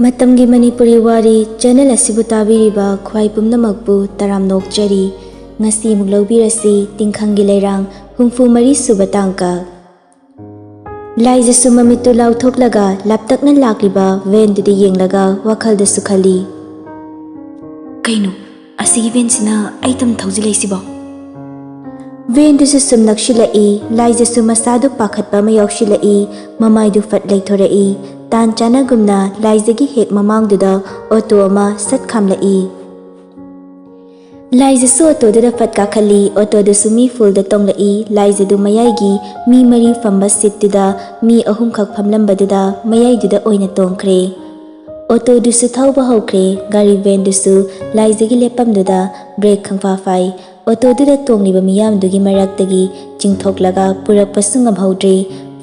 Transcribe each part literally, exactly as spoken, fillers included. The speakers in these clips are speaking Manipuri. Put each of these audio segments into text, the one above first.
ꯃꯇꯝꯒꯤ ꯃꯅꯤꯄꯨꯔꯤ ꯋꯥꯔꯤ ꯆꯦꯅꯦꯜ ꯑꯁꯤꯕꯨ ꯇꯥꯕꯤꯔꯤꯕ ꯈ꯭ꯋꯥꯏ ꯄꯨꯝꯅꯃꯛꯄꯨ ꯇꯔꯥꯝꯅ ꯑꯣꯛꯆꯔꯤ꯫ ꯉꯁꯤ ꯑꯃꯨꯛ ꯂꯧꯕꯤꯔꯁꯤ ꯇꯤꯡꯈꯪꯒꯤ ꯂꯩꯔꯥꯡ ꯍꯨꯝꯐꯨ ꯃꯔꯤ ꯁꯨꯕ ꯇꯥꯡꯀꯛ꯫ ꯂꯥꯏꯖꯁꯨ ꯃꯃꯤꯠꯇꯨ ꯂꯥꯎꯊꯣꯛꯂꯒ ꯂꯥꯞꯇꯛꯅ ꯂꯥꯛꯂꯤꯕ ꯚꯦꯟꯗꯨꯗ ꯌꯦꯡꯂꯒ ꯋꯥꯈꯜꯗꯁꯨ ꯈꯜꯂꯤ, "ꯀꯩꯅꯣ, ꯑꯁꯤꯒꯤ ꯚꯦꯟꯁꯤꯅ ꯑꯩ ꯇꯝ ꯊꯧꯖꯤꯜꯂꯛꯏꯁꯤꯕꯣ?" ꯚꯦꯟꯗꯨꯁꯨ ꯁꯨꯝ ꯅꯛꯁꯤꯜꯂꯛꯏ꯫ ꯂꯥꯏꯖꯁꯨ ꯃꯁꯥꯗꯨ ꯄꯥꯈꯠꯄ ꯑꯃ ꯌꯥꯎꯁꯤꯜꯂꯛꯏ꯫ ꯃꯃꯥꯏꯗꯨ ꯐꯠ ꯂꯩꯊꯣꯔꯛꯏ꯫ ꯇꯥꯟ ꯆꯥꯅꯒꯨꯝꯅ ꯂꯥꯏꯖꯒꯤ ꯍꯦꯛ ꯃꯃꯥꯡꯗꯨꯗ ꯑꯣꯇꯣ ꯑꯃ ꯁꯠ ꯈꯥꯝꯂꯛꯏ꯫ ꯂꯥꯏꯖꯁꯨ ꯑꯣꯇꯣꯗꯨꯗ ꯐꯠ ꯀꯥꯈꯠꯂꯤ꯫ ꯑꯣꯇꯣꯗꯨꯁꯨ ꯃꯤ ꯐꯨꯜꯗ ꯇꯣꯡꯂꯛꯏ꯫ ꯂꯥꯏꯖꯗꯨ ꯃꯌꯥꯏꯒꯤ ꯃꯤ ꯃꯔꯤ ꯐꯝꯕ ꯁꯤꯠꯇꯨꯗ ꯃꯤ ꯑꯍꯨꯝꯈꯛ ꯐꯝꯂꯝꯕꯗꯨꯗ ꯃꯌꯥꯏꯗꯨꯗ ꯑꯣꯏꯅ ꯇꯣꯡꯈ꯭ꯔꯦ꯫ ꯑꯣꯇꯣꯗꯨꯁꯨ ꯊꯧꯕ ꯍꯧꯈ꯭ꯔꯦ꯫ ꯒꯥꯔꯤ ꯚꯦꯟꯗꯨꯁꯨ ꯂꯥꯏꯖꯒꯤ ꯂꯦꯞꯐꯝꯗꯨꯗ ꯕ꯭ꯔꯦꯛ ꯈꯪꯐꯥ ꯐꯥꯏ꯫ ꯑꯣꯇꯣꯗꯨꯗ ꯇꯣꯡꯂꯤꯕ ꯃꯤꯌꯥꯝꯗꯨꯒꯤ ꯃꯔꯛꯇꯒꯤ ꯆꯤꯡꯊꯣꯛꯂꯒ ꯄꯨꯔꯛꯄꯁꯨ ꯉꯝꯍꯧꯗ꯭ꯔꯦ꯫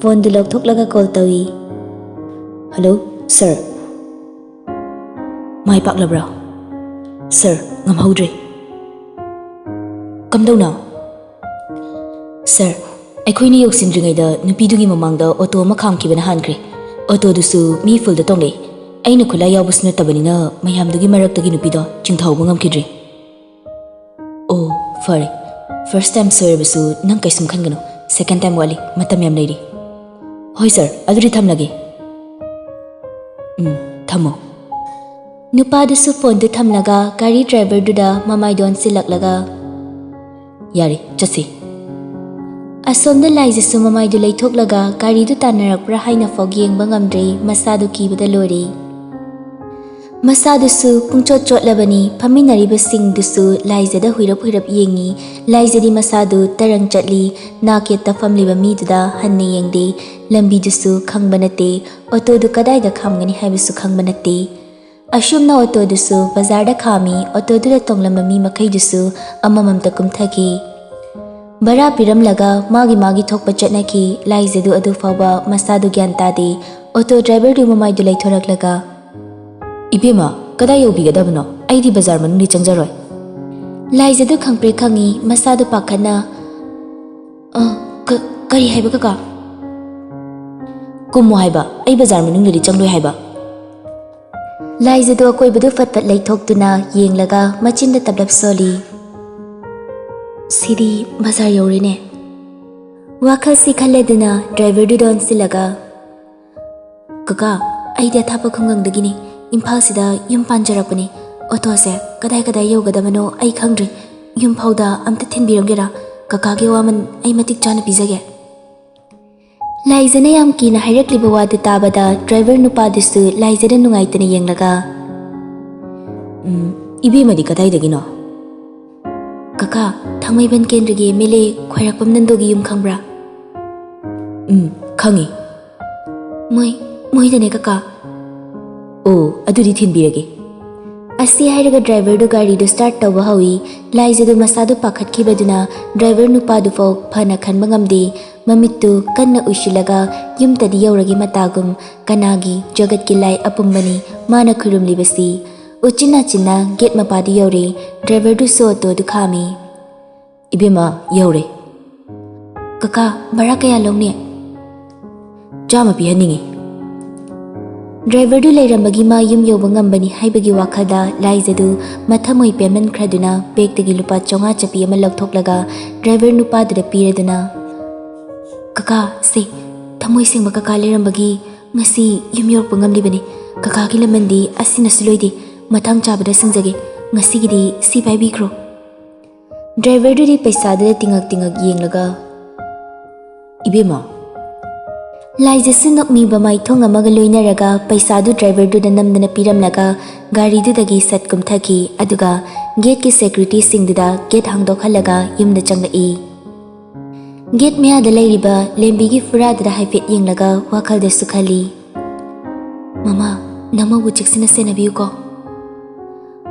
ꯐꯣꯟꯗꯨ ꯂꯧꯊꯣꯛꯂꯒ ꯀꯣꯜ ꯇꯧꯏ꯫ "ꯍꯜꯂꯣ, ꯁꯥꯔ꯫ ꯃꯥꯏ ꯄꯥꯛꯂꯕ꯭ꯔꯥ? ꯁꯥꯔ, ꯉꯝꯍꯧꯗ꯭ꯔꯦ꯫ ꯀꯝꯗꯧꯅ?" "ꯁꯥꯔ, ꯑꯩꯈꯣꯏꯅ ꯌꯧꯁꯤꯟꯗ꯭ꯔꯤꯉꯩꯗ ꯅꯨꯄꯤꯗꯨꯒꯤ ꯃꯃꯥꯡꯗ ꯑꯣꯇꯣ ꯑꯃ ꯈꯥꯝꯈꯤꯕꯅ ꯍꯥꯟꯈ꯭ꯔꯦ꯫ ꯑꯣꯇꯣꯗꯨꯁꯨ ꯃꯤ ꯐꯨꯜꯗ ꯇꯣꯡꯂꯦ꯫ ꯑꯩꯅ ꯈꯨꯠꯂꯥꯏ ꯌꯥꯎꯕꯁꯨ ꯅꯠꯇꯕꯅꯤꯅ ꯃꯌꯥꯝꯗꯨꯒꯤ ꯃꯔꯛꯇꯒꯤ ꯅꯨꯄꯤꯗꯣ ꯆꯤꯡꯊꯍꯧꯕ ꯉꯝꯈꯤꯗ꯭ꯔꯦ꯫" "ꯑꯣ, ꯐꯔꯦ꯫ ꯐꯥꯔꯁ ꯇꯥꯏꯝ ꯁꯣꯏꯔꯕꯁꯨ ꯅꯪ ꯀꯩꯁꯨꯝ ꯈꯟꯒꯅꯨ꯫ ꯁꯦꯀꯦꯟ ꯇꯥꯏꯝ ꯋꯥꯠꯂꯤ, ꯃꯇꯝ ꯌꯥꯝ ꯂꯩꯔꯤ꯫ ꯍꯣꯏ ꯁꯥꯔ, ꯑꯗꯨꯗꯤ ꯊꯝꯂꯒꯦ꯫" "ꯎꯝ, ꯊꯝꯃꯣ꯫" ꯅꯨꯄꯥꯗꯨꯁꯨ ꯐꯣꯟꯗꯨ ꯊꯝꯂꯒ ꯒꯥꯔꯤ ꯗ꯭ꯔꯥꯏꯚꯔꯗꯨꯗ ꯃꯃꯥꯏꯗꯣ ꯑꯣꯟꯁꯤꯜꯂꯛꯂꯒ, "ꯌꯥꯔꯦ, ꯆꯠꯁꯤ꯫" ꯑꯁꯣꯝꯗ ꯂꯥꯏꯖꯁꯨ ꯃꯃꯥꯏꯗꯨ ꯂꯩꯊꯣꯛꯂꯒ ꯒꯥꯔꯤꯗꯨ ꯇꯥꯟꯅꯔꯛꯄ꯭ꯔꯥ ꯍꯥꯏꯅ ꯐꯥꯎ ꯌꯦꯡꯕ ꯉꯝꯗ꯭ꯔꯦ꯫ ꯃꯁꯥꯗꯨ ꯀꯤꯕꯗ ꯂꯣꯏꯔꯦ꯫ ꯃꯁꯥꯗꯨꯁꯨ ꯄꯨꯡꯆꯣꯠ ꯆꯣꯠꯂꯕꯅꯤ꯫ ꯐꯝꯃꯤꯟꯅꯔꯤꯕꯁꯤꯡꯗꯨꯁꯨ ꯂꯥꯏꯖꯗ ꯍꯨꯏꯔꯞ ꯍꯨꯏꯔꯞ ꯌꯦꯡꯉꯤ꯫ ꯂꯥꯏꯖꯗꯤ ꯃꯁꯥꯗꯨ ꯇꯔꯪ ꯆꯠꯂꯤ꯫ ꯅꯥꯛ ꯌꯦꯠꯇ ꯐꯝꯂꯤꯕ ꯃꯤꯗꯨꯗ ꯍꯟꯅ ꯌꯦꯡꯗꯦ꯫ ꯂꯝꯕꯤꯗꯨꯁꯨ ꯈꯪꯕ ꯅꯠꯇꯦ꯫ ꯑꯣꯇꯣꯗꯨ ꯀꯗꯥꯏꯗ ꯈꯥꯝꯒꯅꯤ ꯍꯥꯏꯕꯁꯨ ꯈꯪꯕ ꯅꯠꯇꯦ꯫ ꯑꯁꯨꯝꯅ ꯑꯣꯇꯣꯗꯨꯁꯨ ꯕꯖꯥꯔꯗ ꯈꯥꯝꯃꯤ꯫ ꯑꯣꯇꯣꯗꯨꯗ ꯇꯣꯡꯂꯝꯕ ꯃꯤ ꯃꯈꯩꯗꯨꯁꯨ ꯑꯃꯃꯝꯇ ꯀꯨꯝꯊꯈꯤ꯫ ꯚꯔꯥ ꯄꯤꯔꯝꯂꯒ ꯃꯥꯒꯤ ꯃꯥꯒꯤ ꯊꯣꯛꯄ ꯆꯠꯅꯈꯤ꯫ ꯂꯥꯏꯖꯗꯨ ꯑꯗꯨ ꯐꯥꯎꯕ ꯃꯁꯥꯗꯨ ꯒ꯭ꯌꯥꯟ ꯇꯥꯗꯦ꯫ ꯑꯣꯇꯣ ꯗ꯭ꯔꯥꯏꯚꯔꯗꯨ ꯃꯃꯥꯏꯗꯨ ꯂꯩꯊꯣꯔꯛꯂꯒ, "ꯏꯕꯦꯝꯃ, ꯀꯗꯥꯏ ꯌꯧꯕꯤꯒꯗꯕꯅꯣ? ꯑꯩꯗꯤ ꯕꯖꯥꯔ ꯃꯅꯨꯡꯗꯤ ꯆꯪꯖꯔꯣꯏ꯫" ꯂꯥꯏꯖꯗꯨ ꯈꯪꯄ꯭ꯔꯦꯛ ꯈꯪꯉꯤ꯫ ꯃꯁꯥꯗꯨ ꯄꯥꯈꯠꯅ, "ꯑ, ꯀ-, ꯀꯔꯤ ꯍꯥꯏꯕ ꯀꯀꯥ?" "ꯀꯨꯝꯃꯣ ꯍꯥꯏꯕ, ꯑꯩ ꯕꯖꯥꯔ ꯃꯅꯨꯡꯗꯗꯤ ꯆꯪꯂꯣꯏ ꯍꯥꯏꯕ꯫" ꯂꯥꯏꯖꯗꯨ ꯑꯀꯣꯏꯕꯗꯨ ꯐꯠ ꯐꯠ ꯂꯩꯊꯣꯛꯇꯨꯅ ꯌꯦꯡꯂꯒ ꯃꯆꯤꯟꯗ ꯇꯞꯂꯞ ꯁꯣꯜꯂꯤ꯫ "ꯁꯤꯗꯤ ꯕꯖꯥꯔ ꯌꯧꯔꯦꯅꯦ"꯫ ꯋꯥꯈꯜꯁꯤ ꯈꯜꯂꯗꯨꯅ ꯗ꯭ꯔꯥꯏꯚꯔꯗꯨꯗ ꯑꯣꯟꯁꯤꯜꯂꯒ, "ꯀꯀꯥ, ꯑꯩꯗꯤ ꯑꯊꯥꯞꯄ ꯈꯨꯡꯒꯪꯗꯒꯤꯅꯤ꯫ ꯏꯝꯐꯥꯜꯁꯤꯗ ꯌꯨꯝ ꯄꯥꯟꯖꯔꯛꯄꯅꯤ꯫ ꯑꯣꯇꯣꯁꯦ ꯀꯗꯥꯏ ꯀꯗꯥꯏ ꯌꯧꯒꯗꯕꯅꯣ ꯑꯩ ꯈꯪꯗ꯭ꯔꯦ꯫ ꯌꯨꯝ ꯐꯥꯎꯗ ꯑꯝꯇ ꯊꯤꯟꯕꯤꯔꯝꯒꯦꯔꯥ? ꯀꯀꯥꯒꯤ ꯑꯋꯥꯃꯟ ꯑꯩ ꯃꯇꯤꯛ ꯆꯥꯅ ꯄꯤꯖꯒꯦ"꯫ ꯂꯥꯏꯖꯅ ꯌꯥꯝ ꯀꯤꯅ ꯍꯥꯏꯔꯛꯂꯤꯕ ꯋꯥꯗꯨ ꯇꯥꯕꯗ ꯗ꯭ꯔꯥꯏꯚꯔ ꯅꯨꯄꯥꯗꯨꯁꯨ ꯂꯥꯏꯖꯗ ꯅꯨꯡꯉꯥꯏꯇꯅ ꯌꯦꯡꯂꯒ, "ꯎꯝ, ꯏꯕꯦꯝꯃꯗꯤ ꯀꯗꯥꯏꯗꯒꯤꯅꯣ?" "ꯀꯀꯥ, ꯊꯥꯡꯃꯩꯕꯟ ꯀꯦꯟꯗ꯭ꯔꯒꯤ ꯑꯦꯝ ꯑꯦꯜ ꯑꯦ ꯈ꯭ꯋꯥꯏꯔꯥꯛꯄꯝ ꯅꯟꯗꯣꯒꯤ ꯌꯨꯝ ꯈꯪꯕ꯭ꯔꯥ?" "ꯎꯝ, ꯈꯪꯉꯤ"꯫ "ꯃꯣꯏ, ꯃꯣꯏꯗꯅꯦ ꯀꯀꯥ"꯫ "ꯑꯣ, ꯑꯗꯨꯗꯤ ꯊꯤꯟꯕꯤꯔꯒꯦ"꯫ ꯑꯁꯤ ꯍꯥꯏꯔꯒ ꯗ꯭ꯔꯥꯏꯚꯔꯗꯨ ꯒꯥꯔꯤꯗꯨ ꯁ꯭ꯇꯥꯔꯠ ꯇꯧꯕ ꯍꯧꯏ꯫ ꯂꯥꯏꯖꯗꯨ ꯃꯁꯥꯗꯨ ꯄꯥꯈꯠꯈꯤꯕꯗꯨꯅ ꯗ꯭ꯔꯥꯏꯚꯔ ꯅꯨꯄꯥꯗꯨꯐꯥꯎ ꯐꯅ ꯈꯟꯕ ꯉꯝꯗꯦ꯫ ꯃꯃꯤꯠꯇꯨ ꯀꯟꯅ ꯎꯏꯁꯤꯜꯂꯒ ꯌꯨꯝꯇꯗꯤ ꯌꯧꯔꯒꯦ ꯃꯇꯥꯒꯨꯝ ꯀꯅꯥꯒꯤ ꯖꯒꯠꯀꯤ ꯂꯥꯏ ꯑꯄꯨꯝꯕꯅꯤ ꯃꯥꯅ ꯈꯨꯔꯨꯝꯂꯤꯕꯁꯤ꯫ ꯎꯆꯤꯟ ꯅꯥꯆꯤꯟꯅ ꯒꯦꯠ ꯃꯄꯥꯗꯨ ꯌꯧꯔꯦ꯫ ꯗ꯭ꯔꯥꯏꯚꯔꯗꯨꯁꯨ ꯑꯣꯇꯣꯗꯨ ꯈꯥꯝꯃꯤ꯫ "ꯏꯕꯦꯝꯃ, ꯌꯧꯔꯦ"꯫ "ꯀꯀꯥ, ꯚꯔꯥ ꯀꯌꯥ ꯂꯧꯅꯤ?" "ꯆꯥꯝꯃ ꯄꯤꯍꯟꯅꯤꯡꯉꯤ"꯫ ꯗ꯭ꯔꯥꯏꯚꯔꯗꯨ ꯂꯩꯔꯝꯕꯒꯤ ꯃꯥ ꯌꯨꯝ ꯌꯧꯕ ꯉꯝꯕꯅꯤ ꯍꯥꯏꯕꯒꯤ ꯋꯥꯈꯜꯗ ꯂꯥꯏꯖꯗꯨ ꯃꯊꯃꯣꯏ ꯄꯦꯟꯃꯟꯈ꯭ꯔꯗꯨꯅ ꯕꯦꯒꯇꯒꯤ ꯂꯨꯄꯥ ꯆꯥꯝꯃꯉꯥ ꯆꯞꯄꯤ ꯑꯃ ꯂꯧꯊꯣꯛꯂꯒ ꯗ꯭ꯔꯥꯏꯚꯔ ꯅꯨꯄꯥꯗꯨꯗ ꯄꯤꯔꯗꯨꯅ, "ꯀꯀꯥ, ꯁꯦ, ꯊꯃꯣꯏ ꯁꯦꯡꯕ ꯀꯀꯥ ꯂꯩꯔꯝꯕꯒꯤ ꯉꯁꯤ ꯌꯨꯝ ꯌꯧꯔꯛꯄ ꯉꯝꯂꯤꯕꯅꯤ꯫ ꯀꯀꯥꯒꯤ ꯂꯃꯟꯗꯤ ꯑꯁꯤꯅꯁꯨ ꯂꯣꯏꯗꯦ꯫ ꯃꯇꯥꯡ ꯆꯥꯕꯗ ꯁꯤꯡꯖꯒꯦ꯫ ꯉꯁꯤꯒꯤꯗꯤ ꯁꯤ ꯄꯥꯏꯕꯤꯈ꯭ꯔꯣ"꯫ ꯗ꯭ꯔꯥꯏꯚꯔꯗꯨꯗꯤ ꯄꯩꯁꯥꯗꯨꯗ ꯇꯤꯡꯉꯛ ꯇꯤꯡꯉꯛ ꯌꯦꯡꯂꯒ, "ꯏꯕꯦꯝꯃ"꯫ ꯂꯥꯏꯖꯁꯨ ꯅꯣꯛꯃꯤꯕ ꯃꯥꯏꯊꯣꯡ ꯑꯃꯒ ꯂꯣꯏꯅꯔꯒ ꯄꯩꯁꯥꯗꯨ ꯗ꯭ꯔꯥꯏꯚꯔꯗꯨꯗ ꯅꯝꯗꯅ ꯄꯤꯔꯝꯂꯒ ꯒꯥꯔꯤꯗꯨꯗꯒꯤ ꯁꯠ ꯀꯨꯝꯊꯈꯤ꯫ ꯑꯗꯨꯒ ꯒꯦꯠꯀꯤ ꯁꯦꯀ꯭ꯌꯨꯔꯤꯇꯤꯁꯤꯡꯗꯨꯗ ꯒꯦꯠ ꯍꯥꯡꯗꯣꯛꯍꯜꯂꯒ ꯌꯨꯝꯗ ꯆꯪꯂꯛꯏ꯫ ꯒꯦꯠ ꯃꯌꯥꯗ ꯂꯩꯔꯤꯕ ꯂꯦꯝꯕꯤꯒꯤ ꯐꯨꯔꯥꯗꯨꯗ ꯍꯥꯏꯐꯦꯠ ꯌꯦꯡꯂꯒ ꯋꯥꯈꯜꯗꯁꯨ ꯈꯜꯂꯤ, "ꯃꯃꯥ, ꯅꯃꯧꯕꯨ ꯆꯦꯛꯁꯤꯟꯅ ꯁꯦꯟꯅꯕꯤꯌꯨꯀꯣ"꯫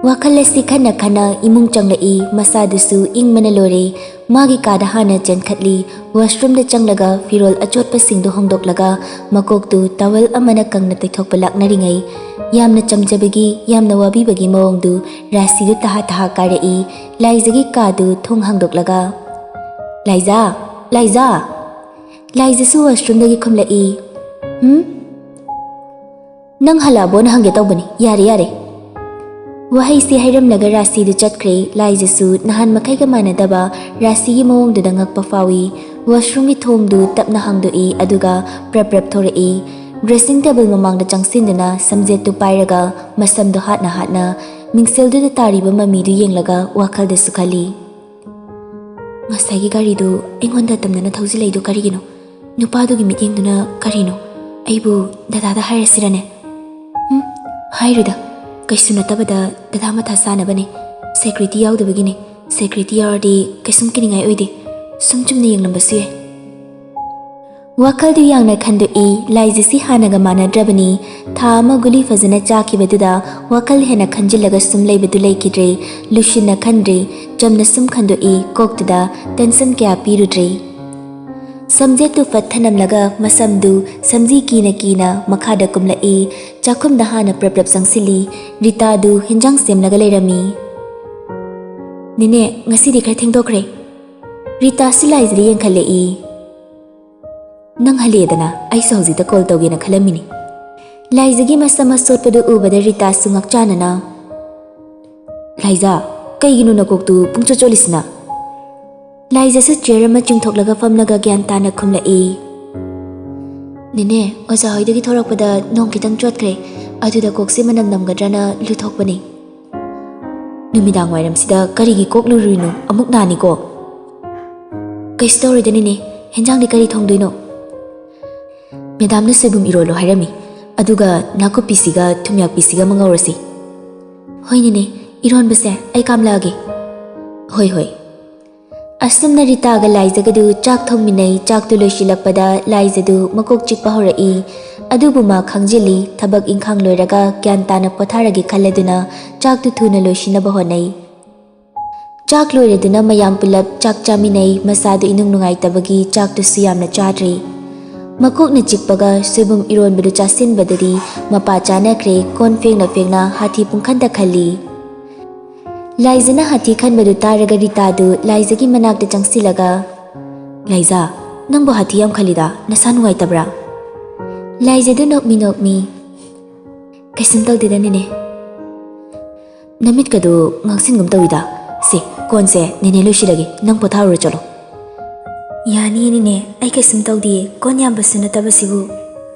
ꯋꯥꯈꯜ ꯑꯁꯤ ꯈꯟꯅ ꯈꯟꯅ ꯏꯃꯨꯡ ꯆꯪꯂꯛꯏ꯫ ꯃꯁꯥꯗꯨꯁꯨ ꯏꯪꯕꯅ ꯂꯣꯏꯔꯦ꯫ ꯃꯥꯒꯤ ꯀꯥꯗ ꯍꯥꯟꯅ ꯆꯦꯟꯈꯠꯂꯤ꯫ ꯋꯥꯁꯔꯨꯝꯗ ꯆꯪꯂꯒ ꯐꯤꯔꯣꯜ ꯑꯆꯣꯠꯄꯁꯤꯡꯗꯨ ꯍꯣꯡꯗꯣꯛꯂꯒ ꯃꯀꯣꯛꯇꯨ ꯇꯥꯋꯦꯜ ꯑꯃꯅ ꯀꯪꯅ ꯇꯩꯊꯣꯛꯄ ꯂꯥꯛꯅꯔꯤꯉꯩ, ꯌꯥꯝꯅ ꯆꯝꯖꯕꯒꯤ, ꯌꯥꯝꯅ ꯋꯥꯕꯤꯕꯒꯤ ꯃꯑꯣꯡꯗꯨ ꯔꯥꯁꯤꯗꯨ ꯇꯍꯥ ꯇꯍꯥ ꯀꯥꯔꯛꯏ꯫ ꯂꯥꯏꯖꯒꯤ ꯀꯥꯗꯨ ꯊꯣꯡ ꯍꯥꯡꯗꯣꯛꯂꯒ, "ꯂꯥꯏꯖꯥ! ꯂꯥꯏꯖꯥ!" ꯂꯥꯏꯖꯁꯨ ꯋꯥꯁꯔꯨꯝꯗꯒꯤ ꯈꯨꯝꯂꯛꯏ꯫ "ꯍꯨꯝ?" "ꯅꯪ ꯍꯜꯂꯛꯑꯕꯣꯅ ꯍꯪꯒꯦ ꯇꯧꯕꯅꯤ꯫ ꯌꯥꯔꯦ, ꯌꯥꯔꯦ꯫" ꯋꯥꯍꯩꯁꯤ ꯍꯥꯏꯔꯝꯂꯒ ꯔꯥꯁꯤꯗꯨ ꯆꯠꯈ꯭ꯔꯦ꯫ ꯂꯥꯏꯖꯁꯨ ꯅꯍꯥꯟ ꯃꯈꯩꯒ ꯃꯥꯟꯅꯗꯕ ꯔꯥꯁꯤꯒꯤ ꯃꯑꯣꯡꯗꯨꯗ ꯉꯛꯄ ꯐꯥꯎꯏ꯫ ꯋꯥꯁꯔꯨꯝꯒꯤ ꯊꯣꯡꯗꯨ ꯇꯞꯅ ꯍꯥꯡꯗꯣꯛꯏ, ꯑꯗꯨꯒ ꯄ꯭ꯔꯞ ꯄ꯭ꯔꯞ ꯊꯣꯔꯛꯏ꯫ ꯗ꯭ꯔꯦꯁꯤꯡ ꯇꯦꯕꯜ ꯃꯃꯥꯡꯗ ꯆꯪꯁꯤꯟꯗꯨꯅ ꯁꯝꯖꯦꯠꯇꯨ ꯄꯥꯏꯔꯒ ꯃꯁꯝꯗꯨ ꯍꯥꯠꯅ ꯍꯥꯠꯅ ꯃꯤꯡꯁꯦꯜꯗꯨꯗ ꯇꯥꯔꯤꯕ ꯃꯃꯤꯗꯨ ꯌꯦꯡꯂꯒ ꯋꯥꯈꯜꯗꯁꯨ ꯈꯜꯂꯤ, "ꯉꯁꯥꯏꯒꯤ ꯒꯥꯔꯤꯗꯨ ꯑꯩꯉꯣꯟꯗ ꯇꯝꯅꯅ ꯊꯧꯖꯤꯜꯂꯛꯏꯗꯨ ꯀꯔꯤꯒꯤꯅꯣ? ꯅꯨꯄꯥꯗꯨꯒꯤ ꯃꯤꯠꯌꯦꯡꯗꯨꯅ ꯀꯔꯤꯅꯣ? ꯑꯩꯕꯨ ꯗꯗꯥꯗ ꯍꯥꯏꯔꯁꯤꯔꯅꯦ?" "ꯎꯝ, ꯍꯥꯏꯔꯨꯗ꯫ ꯀꯩꯁꯨ ꯅꯠꯇꯕꯗ ꯗꯗꯥ ꯃꯊꯥ ꯁꯥꯅꯕꯅꯦ꯫ ꯁꯦꯀ꯭ꯌꯨꯔꯤꯇꯤ ꯌꯥꯎꯗꯕꯒꯤꯅꯦ꯫ ꯁꯦꯀ꯭ꯌꯨꯔꯤꯇꯤ ꯌꯥꯎꯔꯗꯤ ꯀꯩꯁꯨꯝ ꯀꯤꯅꯤꯡꯉꯥꯏ ꯑꯣꯏꯗꯦ꯫ ꯁꯨꯝ ꯆꯨꯝꯅ ꯌꯦꯡꯂꯝꯕꯁꯨ ꯌꯥꯏ꯫" ꯋꯥꯈꯜꯗꯨ ꯌꯥꯡꯅ ꯈꯟꯗꯣꯛꯏ꯫ ꯂꯥꯏꯖꯁꯤ ꯍꯥꯟꯅꯒ ꯃꯥꯟꯅꯗ꯭ꯔꯕꯅꯤ꯫ ꯊꯥ ꯑꯃ ꯒꯨꯂꯤ ꯐꯖꯅ ꯆꯥꯈꯤꯕꯗꯨꯗ ꯋꯥꯈꯜ ꯍꯦꯟꯅ ꯈꯟꯖꯤꯜꯂꯒ ꯁꯨꯝ ꯂꯩꯕꯗꯨ ꯂꯩꯈꯤꯗ꯭ꯔꯦ꯫ ꯂꯨꯁꯤꯟꯅ ꯈꯟꯗ꯭ꯔꯦ꯫ ꯆꯝꯅ ꯁꯨꯝ ꯈꯟꯗꯣꯛꯏ꯫ ꯀꯣꯛꯇꯨꯗ ꯇꯦꯟꯁꯟ ꯀꯌꯥ ꯄꯤꯔꯨꯗ꯭ꯔꯦ꯫ ꯁꯝꯖꯦꯠꯇꯨ ꯐꯠ ꯊꯅꯝꯂꯒ ꯃꯁꯝꯗꯨ ꯁꯝꯖꯤ ꯀꯤꯅ ꯀꯤꯅ ꯃꯈꯥꯗ ꯀꯨꯝꯂꯛꯏ꯫ ꯆꯥꯛꯈꯨꯝꯗ ꯍꯥꯟꯅ ꯄ꯭ꯔꯞ ꯄ꯭ꯔꯞ ꯆꯪꯁꯤꯜꯂꯤ꯫ ꯔꯤꯇꯥꯗꯨ ꯍꯦꯟꯖꯥꯡ ꯁꯦꯝꯂꯒ ꯂꯩꯔꯝꯃꯤ꯫ "ꯅꯦꯅꯦ, ꯉꯁꯤꯗꯤ ꯈꯔ ꯊꯦꯡꯗꯣꯛꯈ꯭ꯔꯦ꯫" ꯔꯤꯇꯥꯁꯨ ꯂꯥꯏꯖꯗ ꯌꯦꯡꯈꯠꯂꯛꯏ꯫ "ꯅꯪ ꯍꯜꯂꯛꯑꯦꯗꯅ, ꯑꯩꯁꯨ ꯍꯧꯖꯤꯛꯇ ꯀꯣꯜ ꯇꯧꯒꯦꯅ ꯈꯜꯂꯝꯃꯤꯅꯤ꯫" ꯂꯥꯏꯖꯒꯤ ꯃꯁꯝ ꯑꯁꯣꯠꯄꯗꯨ ꯎꯕꯗ ꯔꯤꯇꯥꯁꯨ ꯉꯛꯆꯥꯅꯅ, "ꯂꯥꯏꯖ, ꯀꯩꯒꯤꯅꯣ ꯅꯀꯣꯛꯇꯨ ꯄꯨꯡꯆꯣꯠ ꯆꯣꯠꯂꯤꯁꯤꯅ?" ꯂꯥꯏꯖꯁꯨ ꯆꯤꯌꯔ ꯑꯃ ꯆꯤꯡꯊꯣꯛꯂꯒ ꯐꯝꯂꯒ ꯒ꯭ꯌꯥꯟ ꯇꯥꯅ ꯈꯨꯝꯂꯛꯏ꯫ "ꯅꯦꯅꯦ, ꯑꯣꯖꯥ ꯍꯣꯏꯗꯒꯤ ꯊꯣꯔꯛꯄꯗ ꯅꯣꯡ ꯈꯤꯇꯪ ꯆꯣꯠꯈ꯭ꯔꯦ꯫ ꯑꯗꯨꯗ ꯀꯣꯛꯁꯦ ꯃꯅꯝ ꯅꯝꯒꯗ꯭ꯔꯅ ꯂꯨꯊꯣꯛꯄꯅꯦ꯫" "ꯅꯨꯃꯤꯗꯥꯡ ꯋꯥꯏꯔꯝꯁꯤꯗ ꯀꯔꯤꯒꯤ ꯀꯣꯛ ꯂꯨꯔꯨꯏꯅꯣ? ꯑꯃꯨꯛ ꯅꯥꯅꯤꯀꯣ꯫" "ꯀꯩꯁꯨ ꯇꯧꯔꯣꯏꯗ ꯅꯦꯅꯦ꯫ ꯍꯦꯟꯖꯥꯡꯗꯤ ꯀꯔꯤ ꯊꯣꯡꯗꯣꯏꯅꯣ?" "ꯃꯦꯗꯥꯝꯅ ꯁꯣꯏꯕꯨꯝ ꯏꯔꯣꯜꯂꯣ ꯍꯥꯏꯔꯝꯃꯤ꯫ ꯑꯗꯨꯒ ꯅꯥꯀꯨꯞꯄꯤꯁꯤꯒ ꯊꯨꯝꯌꯥꯛꯄꯤꯁꯤꯒ ꯑꯃ ꯉꯧꯔꯁꯤ꯫" "ꯍꯣꯏ ꯅꯦꯅꯦ, ꯏꯔꯣꯟꯕꯁꯦ ꯑꯩ ꯀꯥꯝꯂꯛꯑꯒꯦ꯫" "ꯍꯣꯏ, ꯍꯣꯏ꯫" ꯑꯁꯨꯝꯅ ꯔꯤꯇꯥꯒ ꯂꯥꯏꯖꯒꯗꯨ ꯆꯥꯛ ꯊꯣꯡꯃꯤꯟꯅꯩ꯫ ꯆꯥꯛꯇꯨ ꯂꯣꯏꯁꯤꯜꯂꯛꯄꯗ ꯂꯥꯏꯖꯗꯨ ꯃꯀꯣꯛ ꯆꯤꯛꯄ ꯍꯧꯔꯛꯏ꯫ ꯑꯗꯨꯕꯨ ꯃꯥ ꯈꯪꯖꯤꯜꯂꯤ, ꯊꯕꯛ ꯏꯪꯈꯥꯡ ꯂꯣꯏꯔꯒ ꯒ꯭ꯌꯥꯟ ꯇꯥꯅ ꯄꯣꯊꯥꯔꯒꯦ ꯈꯜꯂꯗꯨꯅ ꯆꯥꯛꯇꯨ ꯊꯨꯅ ꯂꯣꯏꯁꯤꯟꯅꯕ ꯍꯣꯠꯅꯩ꯫ ꯆꯥꯛ ꯂꯣꯏꯔꯗꯨꯅ ꯃꯌꯥꯝ ꯄꯨꯂꯞ ꯆꯥꯛ ꯆꯥꯃꯤꯟꯅꯩ꯫ ꯃꯁꯥꯗꯨ ꯏꯅꯨꯡ ꯅꯨꯡꯉꯥꯏꯇꯕꯒꯤ ꯆꯥꯛꯇꯨꯁꯨ ꯌꯥꯝꯅ ꯆꯥꯗ꯭ꯔꯤ꯫ ꯃꯀꯣꯛꯅ ꯆꯤꯛꯄꯒ ꯁꯣꯏꯕꯨꯝ ꯏꯔꯣꯟꯕꯗꯨ ꯆꯥꯁꯤꯟꯕꯗꯗꯤ ꯃꯄꯥ ꯆꯥꯅꯈ꯭ꯔꯦ꯫ ꯀꯣꯟ ꯐꯦꯡꯅ ꯐꯦꯡꯅ ꯍꯥꯊꯤ ꯄꯨꯡꯈꯟꯗ ꯈꯜꯂꯤ꯫ ꯂꯥꯏꯖꯅ ꯍꯥꯊꯤ ꯈꯟꯕꯗꯨ ꯇꯥꯔꯒ ꯔꯤꯇꯥꯗꯨ ꯂꯥꯏꯖꯒꯤ ꯃꯅꯥꯛꯇ ꯆꯪꯁꯤꯜꯂꯒ, "ꯂꯥꯏꯖ, ꯅꯪꯕꯨ ꯍꯥꯊꯤ ꯌꯥꯝ ꯈꯜꯂꯤꯗ, ꯅꯁꯥ ꯅꯨꯡꯉꯥꯏꯇꯕ꯭ꯔꯥ?" ꯂꯥꯏꯖꯗꯨ ꯅꯣꯛꯃꯤ ꯅꯣꯛꯃꯤ, ꯀꯩꯁꯨꯝ ꯇꯧꯗꯦꯗ, ꯅꯦꯅꯦ꯫ ꯅꯃꯤꯠꯀꯗꯨ ꯉꯥꯡꯁꯤꯟꯒꯨꯝ ꯇꯧꯏꯗ꯫ ꯁꯦ, ꯀꯣꯟꯁꯦ ꯅꯦꯅꯦ ꯂꯣꯏꯁꯤꯜꯂꯒꯦ, ꯅꯪ ꯄꯣꯊꯥꯔꯨꯔꯣ ꯆꯠꯂꯣ꯫ ꯌꯥꯅꯤ, ꯅꯦꯅꯦ, ꯑꯩ ꯀꯩꯁꯨꯝ ꯇꯧꯗꯤꯌꯦ, ꯀꯣꯟ ꯌꯥꯝꯕꯁꯨ ꯅꯠꯇꯕꯁꯤꯕꯨ꯫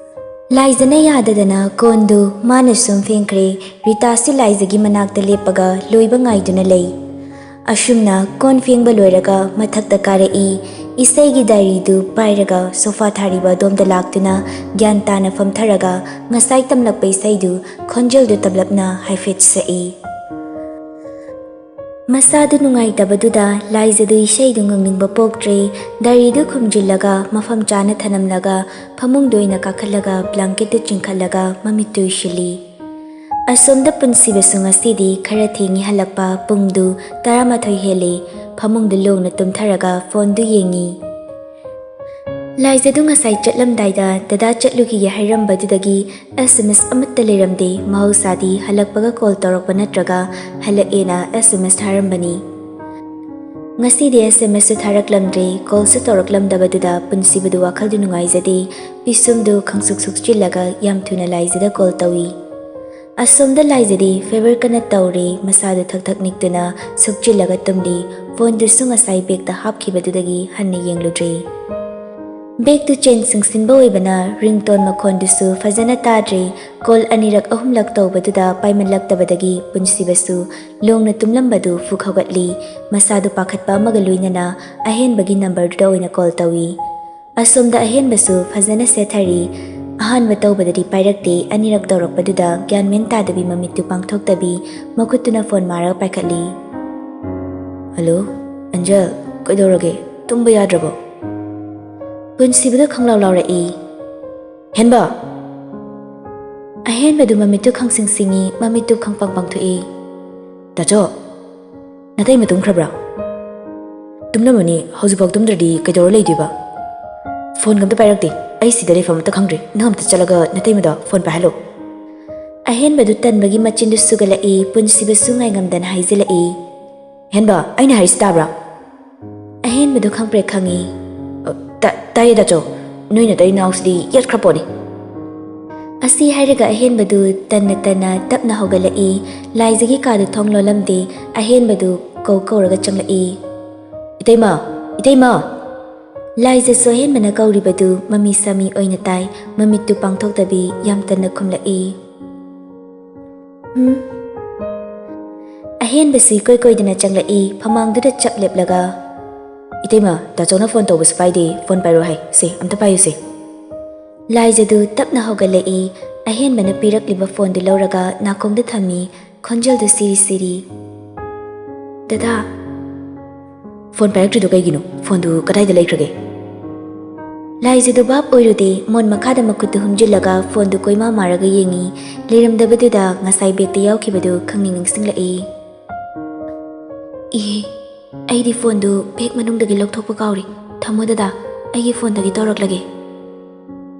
ꯂꯥꯏꯖꯅ ꯌꯥꯗꯗꯅ ꯀꯣꯟꯗꯨ ꯃꯥꯅ ꯁꯨꯝ ꯐꯦꯡꯈ꯭ꯔꯦ꯫ ꯔꯤꯇꯥꯁꯨ ꯂꯥꯏꯖꯒꯤ ꯃꯅꯥꯛꯇ ꯂꯦꯞꯄꯒ ꯂꯣꯏꯕ ꯉꯥꯏꯗꯨꯅ ꯂꯩ꯫ ꯑꯁꯨꯝꯅ ꯀꯣꯟ ꯐꯦꯡꯕ ꯂꯣꯏꯔꯒ ꯃꯊꯛꯇ ꯀꯥꯔꯛꯏ꯫ ꯏꯁꯩꯒꯤ ꯗꯥꯏꯔꯤꯗꯨ ꯄꯥꯏꯔꯒ ꯁꯣꯐꯥ ꯊꯥꯔꯤꯕ ꯑꯗꯣꯝꯗ ꯂꯥꯛꯇꯨꯅ ꯒ꯭ꯌꯥꯟ ꯇꯥꯅ ꯐꯝꯊꯔꯒ ꯉꯁꯥꯏ ꯇꯝꯂꯛꯄ ꯏꯁꯩꯗꯨ ꯈꯣꯟꯖꯦꯜꯗꯨ ꯇꯞꯂꯞꯅ ꯍꯥꯏꯐꯦꯠ ꯁꯛꯏ꯫ ꯃꯁꯥꯗꯨ ꯅꯨꯡꯉꯥꯏꯇꯕꯗꯨꯗ ꯂꯥꯏꯖꯗꯨ ꯏꯁꯩꯗꯨ ꯉꯪꯅꯤꯡꯕ ꯄꯣꯛꯇ꯭ꯔꯦ꯫ ꯗꯥꯏꯔꯤꯗꯨ ꯈꯨꯝꯖꯤꯜꯂꯒ ꯃꯐꯝ ꯆꯥꯅ ꯊꯅꯝꯂꯒ ꯐꯃꯨꯡꯗ ꯑꯣꯏꯅ ꯀꯥꯈꯠꯂꯒ ꯕ꯭ꯂꯥꯡꯀꯦꯠꯇꯨ ꯆꯤꯡꯈꯠꯂꯒ ꯃꯃꯤꯠꯇꯨ ꯎꯏꯁꯤꯜꯂꯤ꯫ ꯑꯁꯣꯝꯗ ꯄꯨꯟꯁꯤꯕꯁꯨ ꯉꯁꯤꯗꯤ ꯈꯔ ꯊꯦꯡꯉꯤ ꯍꯜꯂꯛꯄ, ꯄꯨꯡꯗꯨ ꯇꯔꯥꯃꯥꯊꯣꯏ ꯍꯦꯜꯂꯤ꯫ ꯐꯃꯨꯡꯗ ꯂꯣꯡꯅ ꯇꯨꯝꯊꯔꯒ ꯐꯣꯟꯗꯨ ꯌꯦꯡꯉꯤ꯫ ꯂꯥꯏꯖꯗꯨ ꯉꯁꯥꯏ ꯆꯠꯂꯝꯗꯥꯏꯗ ꯗꯗꯥ ꯆꯠꯂꯨꯈꯤꯒꯦ ꯍꯥꯏꯔꯝꯕꯗꯨꯗꯒꯤ ꯑꯦꯁ ꯑꯦꯝ ꯑꯦꯁ ꯑꯃꯠꯇ ꯂꯩꯔꯝꯗꯦ꯫ ꯃꯍꯧꯁꯥꯗꯤ ꯍꯜꯂꯛꯄꯒ ꯀꯣꯜ ꯇꯧꯔꯛꯄ ꯅꯠꯇ꯭ꯔꯒ ꯍꯜꯂꯛꯑꯦꯅ ꯑꯦꯁ ꯑꯦꯝ ꯑꯦꯁ ꯊꯥꯔꯝꯕꯅꯤ꯫ ꯉꯁꯤꯗꯤ ꯑꯦꯁ ꯑꯦꯝ ꯑꯦꯁꯁꯨ ꯊꯥꯔꯛꯂꯝꯗ꯭ꯔꯦ꯫ ꯀꯣꯜꯁꯨ ꯇꯧꯔꯛꯂꯝꯗꯕꯗꯨꯗ ꯄꯨꯟꯁꯤꯕꯗꯨ ꯋꯥꯈꯜꯗꯨ ꯅꯨꯡꯉꯥꯏꯖꯗꯦ꯫ ꯄꯤꯁꯨꯝꯗꯨ ꯈꯪꯁꯨꯛ ꯁꯨꯛꯆꯤꯜꯂꯒ ꯌꯥꯝ ꯊꯨꯅ ꯂꯥꯏꯖꯗ ꯀꯣꯜ ꯇꯧꯏ꯫ ꯑꯁꯣꯝꯗ ꯂꯥꯏꯖꯗꯤ ꯐꯦꯚꯔ ꯀꯟꯅ ꯇꯧꯔꯦ꯫ ꯃꯁꯥꯗꯨ ꯊꯛ ꯊꯛ ꯅꯤꯛꯇꯨꯅ ꯁꯨꯛꯆꯤꯜꯂꯒ ꯇꯨꯝꯂꯤ꯫ ꯐꯣꯟꯗꯨꯁꯨ ꯉꯁꯥꯏ ꯕꯦꯒꯇ ꯍꯥꯞꯈꯤꯕꯗꯨꯗꯒꯤ ꯍꯟꯅ ꯌꯦꯡꯂꯨꯗ꯭ꯔꯦ꯫ ꯕꯦꯒꯇꯨ ꯆꯦꯟ ꯆꯤꯡꯁꯤꯟꯕ ꯑꯣꯏꯕꯅ ꯔꯤꯡꯇꯣꯟ ꯃꯈꯣꯟꯗꯨꯁꯨ ꯐꯖꯅ ꯇꯥꯗ꯭ꯔꯦ꯫ ꯀꯣꯜ ꯑꯅꯤꯔꯛ ꯑꯍꯨꯝꯂꯛ ꯇꯧꯕꯗꯨꯗ ꯄꯥꯏꯃꯜꯂꯛꯇꯕꯗꯒꯤ ꯄꯨꯟꯁꯤꯕꯁꯨ ꯂꯣꯡꯅ ꯇꯨꯝꯂꯝꯕꯗꯨ ꯐꯨꯛ ꯍꯧꯒꯠꯂꯤ꯫ ꯃꯁꯥꯗꯨ ꯄꯥꯈꯠꯄ ꯑꯃꯒ ꯂꯣꯏꯅꯅ ꯑꯍꯦꯟꯕꯒꯤ ꯅꯝꯕꯔꯗꯨꯗ ꯑꯣꯏꯅ ꯀꯣꯜ ꯇꯧꯏ꯫ ꯑꯁꯣꯝꯗ ꯑꯍꯦꯟꯕꯁꯨ ꯐꯖꯅ ꯁꯦꯠꯊꯔꯤ꯫ ꯑꯍꯥꯟꯕ ꯇꯧꯕꯗꯗꯤ ꯄꯥꯏꯔꯛꯇꯦ, ꯑꯅꯤꯔꯛ ꯇꯧꯔꯛꯄꯗꯨꯗ ꯒ꯭ꯌꯥꯟ ꯃꯦꯟ ꯇꯥꯗꯕꯤ ꯃꯃꯤꯠꯇꯨ ꯄꯥꯡꯊꯣꯛꯇꯕꯤ ꯃꯈꯨꯠꯇꯨꯅ ꯐꯣꯟ ꯃꯥꯔꯒ ꯄꯥꯏꯈꯠꯂꯤ꯫ "ꯍꯜꯂꯣ, ꯑꯟꯖꯜ, ꯀꯩꯗꯧꯔꯒꯦ? ꯇꯨꯝꯕ ꯌꯥꯗ꯭ꯔꯕꯣ?" ꯄꯨꯟꯁꯤꯕꯗ ꯈꯪꯂꯥꯎ ꯂꯥꯎꯔꯛꯏ꯫ "ꯍꯦꯟꯕ!" ꯑꯍꯦꯟꯕꯗꯨ ꯃꯃꯤꯠꯇꯨ ꯈꯪꯁꯤꯡ ꯁꯤꯡꯏ, ꯃꯃꯤꯠꯇꯨ ꯈꯪꯄꯥꯡ ꯄꯥꯡꯊꯣꯛꯏ꯫ "ꯇꯥꯆꯧ, ꯅꯇꯩꯃ ꯇꯨꯝꯈ꯭ꯔꯕ꯭ꯔꯥ?" "ꯇꯨꯝꯂꯝꯃꯅꯤ, ꯍꯧꯖꯤꯛꯐꯥꯎ ꯇꯨꯝꯗ꯭ꯔꯗꯤ ꯀꯩꯗꯧꯔ ꯂꯩꯗꯣꯏꯕ? ꯐꯣꯟꯒ ꯑꯝꯇ ꯄꯥꯏꯔꯛꯇꯦ꯫ ꯑꯩ ꯁꯤꯗ ꯂꯩꯐꯝ ꯑꯝꯇ ꯈꯪꯗ꯭ꯔꯦ꯫ ꯅꯪ ꯑꯝꯇ ꯆꯠꯂꯒ ꯅꯇꯩꯃꯗ ꯐꯣꯟ ꯄꯥꯏꯍꯜꯂꯣ꯫" ꯑꯍꯦꯟꯕꯗꯨ ꯇꯟꯕꯒꯤ ꯃꯆꯤꯟꯗꯨ ꯁꯨꯒꯠꯂꯛꯏ꯫ ꯄꯨꯟꯁꯤꯕꯁꯨ ꯉꯥꯏꯉꯝꯗꯅ ꯍꯥꯏꯖꯤꯜꯂꯛꯏ꯫ "ꯍꯦꯟꯕ, ꯑꯩꯅ ꯍꯥꯏꯔꯤꯁꯤ ꯇꯥꯕ꯭ꯔꯥ?" ꯑꯍꯦꯟꯕꯗꯨ ꯈꯪꯄ꯭ꯔꯦꯛ ꯈꯪꯏ꯫ "ꯑ, ꯇꯥ-, ꯇꯥꯏꯌꯦ ꯗꯥꯆꯧ꯫ ꯅꯣꯏ ꯅꯇꯩ ꯅꯥꯎꯁꯤꯗꯤ ꯌꯦꯠꯈ꯭ꯔ ꯄꯣꯠꯅꯤ꯫" ꯑꯁꯤ ꯍꯥꯏꯔꯒ ꯑꯍꯦꯟꯕꯗꯨ ꯇꯟꯅ ꯇꯟꯅ ꯇꯞꯅ ꯍꯧꯒꯠꯂꯛꯏ꯫ ꯂꯥꯏꯖꯒꯤ ꯀꯥꯗꯨ ꯊꯣꯡ ꯂꯣꯜꯂꯝꯗꯦ꯫ ꯑꯍꯦꯟꯕꯗꯨ ꯀꯧ ꯀꯧꯔꯒ ꯆꯪꯂꯛꯏ꯫ "ꯏꯇꯩꯃ! ꯏꯇꯩꯃ!" ꯂꯥꯏꯖꯁꯨ ꯑꯍꯦꯟꯕꯅ ꯀꯧꯔꯤꯕꯗꯨ ꯃꯃꯤ ꯁꯥꯃꯤ ꯑꯣꯏꯅ ꯇꯥꯏ꯫ ꯃꯃꯤꯠꯇꯨ ꯄꯥꯡꯊꯣꯛꯇꯕꯤ ꯌꯥꯝ ꯇꯟꯅ ꯈꯨꯝꯂꯛꯏ꯫ "ꯎꯝ?" ꯑꯍꯦꯟꯕꯁꯤ ꯀꯣꯏ ꯀꯣꯏꯗꯅ ꯆꯪꯂꯛꯏ, ꯐꯃꯥꯡꯗꯨꯗ ꯆꯞ ꯂꯦꯞꯂꯒ꯫ "ꯏꯇꯩꯃ, ꯇꯥꯆꯧꯅ ꯐꯣꯟ ꯇꯧꯕꯁꯨ ꯄꯥꯏꯗꯦ, ꯐꯣꯟ ꯄꯥꯏꯔꯣ ꯍꯥꯏ꯫ ꯁꯦ, ꯑꯝꯇ ꯄꯥꯏꯌꯨꯁꯦ꯫" ꯂꯥꯏꯖꯗꯨ ꯇꯞꯅ ꯍꯧꯒꯠꯂꯛꯏ꯫ ꯑꯍꯦꯟꯕꯅ ꯄꯤꯔꯛꯂꯤꯕ ꯐꯣꯟꯗꯨ ꯂꯧꯔꯒ ꯅꯥꯀꯣꯡꯗ ꯊꯝꯃꯤ, ꯈꯣꯟꯖꯦꯜꯗꯨ ꯁꯤꯔꯤ ꯁꯤꯔꯤ꯫ "ꯗꯗꯥ!" "ꯐꯣꯟ ꯄꯥꯏꯔꯛꯇ꯭ꯔꯤꯗꯣ ꯀꯩꯒꯤꯅꯣ? ꯐꯣꯟꯗꯨ ꯀꯗꯥꯏꯗ ꯂꯩꯈ꯭ꯔꯒꯦ?" ꯂꯥꯏꯖꯗꯨ ꯚꯥꯞ ꯑꯣꯏꯔꯨꯗꯦ, ꯃꯣꯟ ꯃꯈꯥꯗ ꯃꯈꯨꯠꯇꯨ ꯍꯨꯝꯖꯤꯜꯂꯒ ꯐꯣꯟꯗꯨ ꯀꯣꯏꯃꯥ ꯃꯥꯔꯒ ꯌꯦꯡꯉꯤ꯫ ꯂꯩꯔꯝꯗꯕꯗꯨꯗ ꯉꯁꯥꯏ ꯕꯦꯒꯇ ꯌꯥꯎꯈꯤꯕꯗꯨ ꯈꯪꯅꯤꯡ ꯅꯤꯡꯁꯤꯡꯂꯛꯏ꯫ "ꯏꯍꯦ, ꯑꯩꯗꯤ ꯐꯣꯟꯗꯨ ꯕꯦꯒ ꯃꯅꯨꯡꯗꯒꯤ ꯂꯧꯊꯣꯛꯄ ꯀꯥꯎꯔꯦ꯫ ꯊꯝꯃꯣ ꯗꯗꯥ, ꯑꯩꯒꯤ ꯐꯣꯟꯗꯒꯤ ꯇꯧꯔꯛꯂꯒꯦ꯫"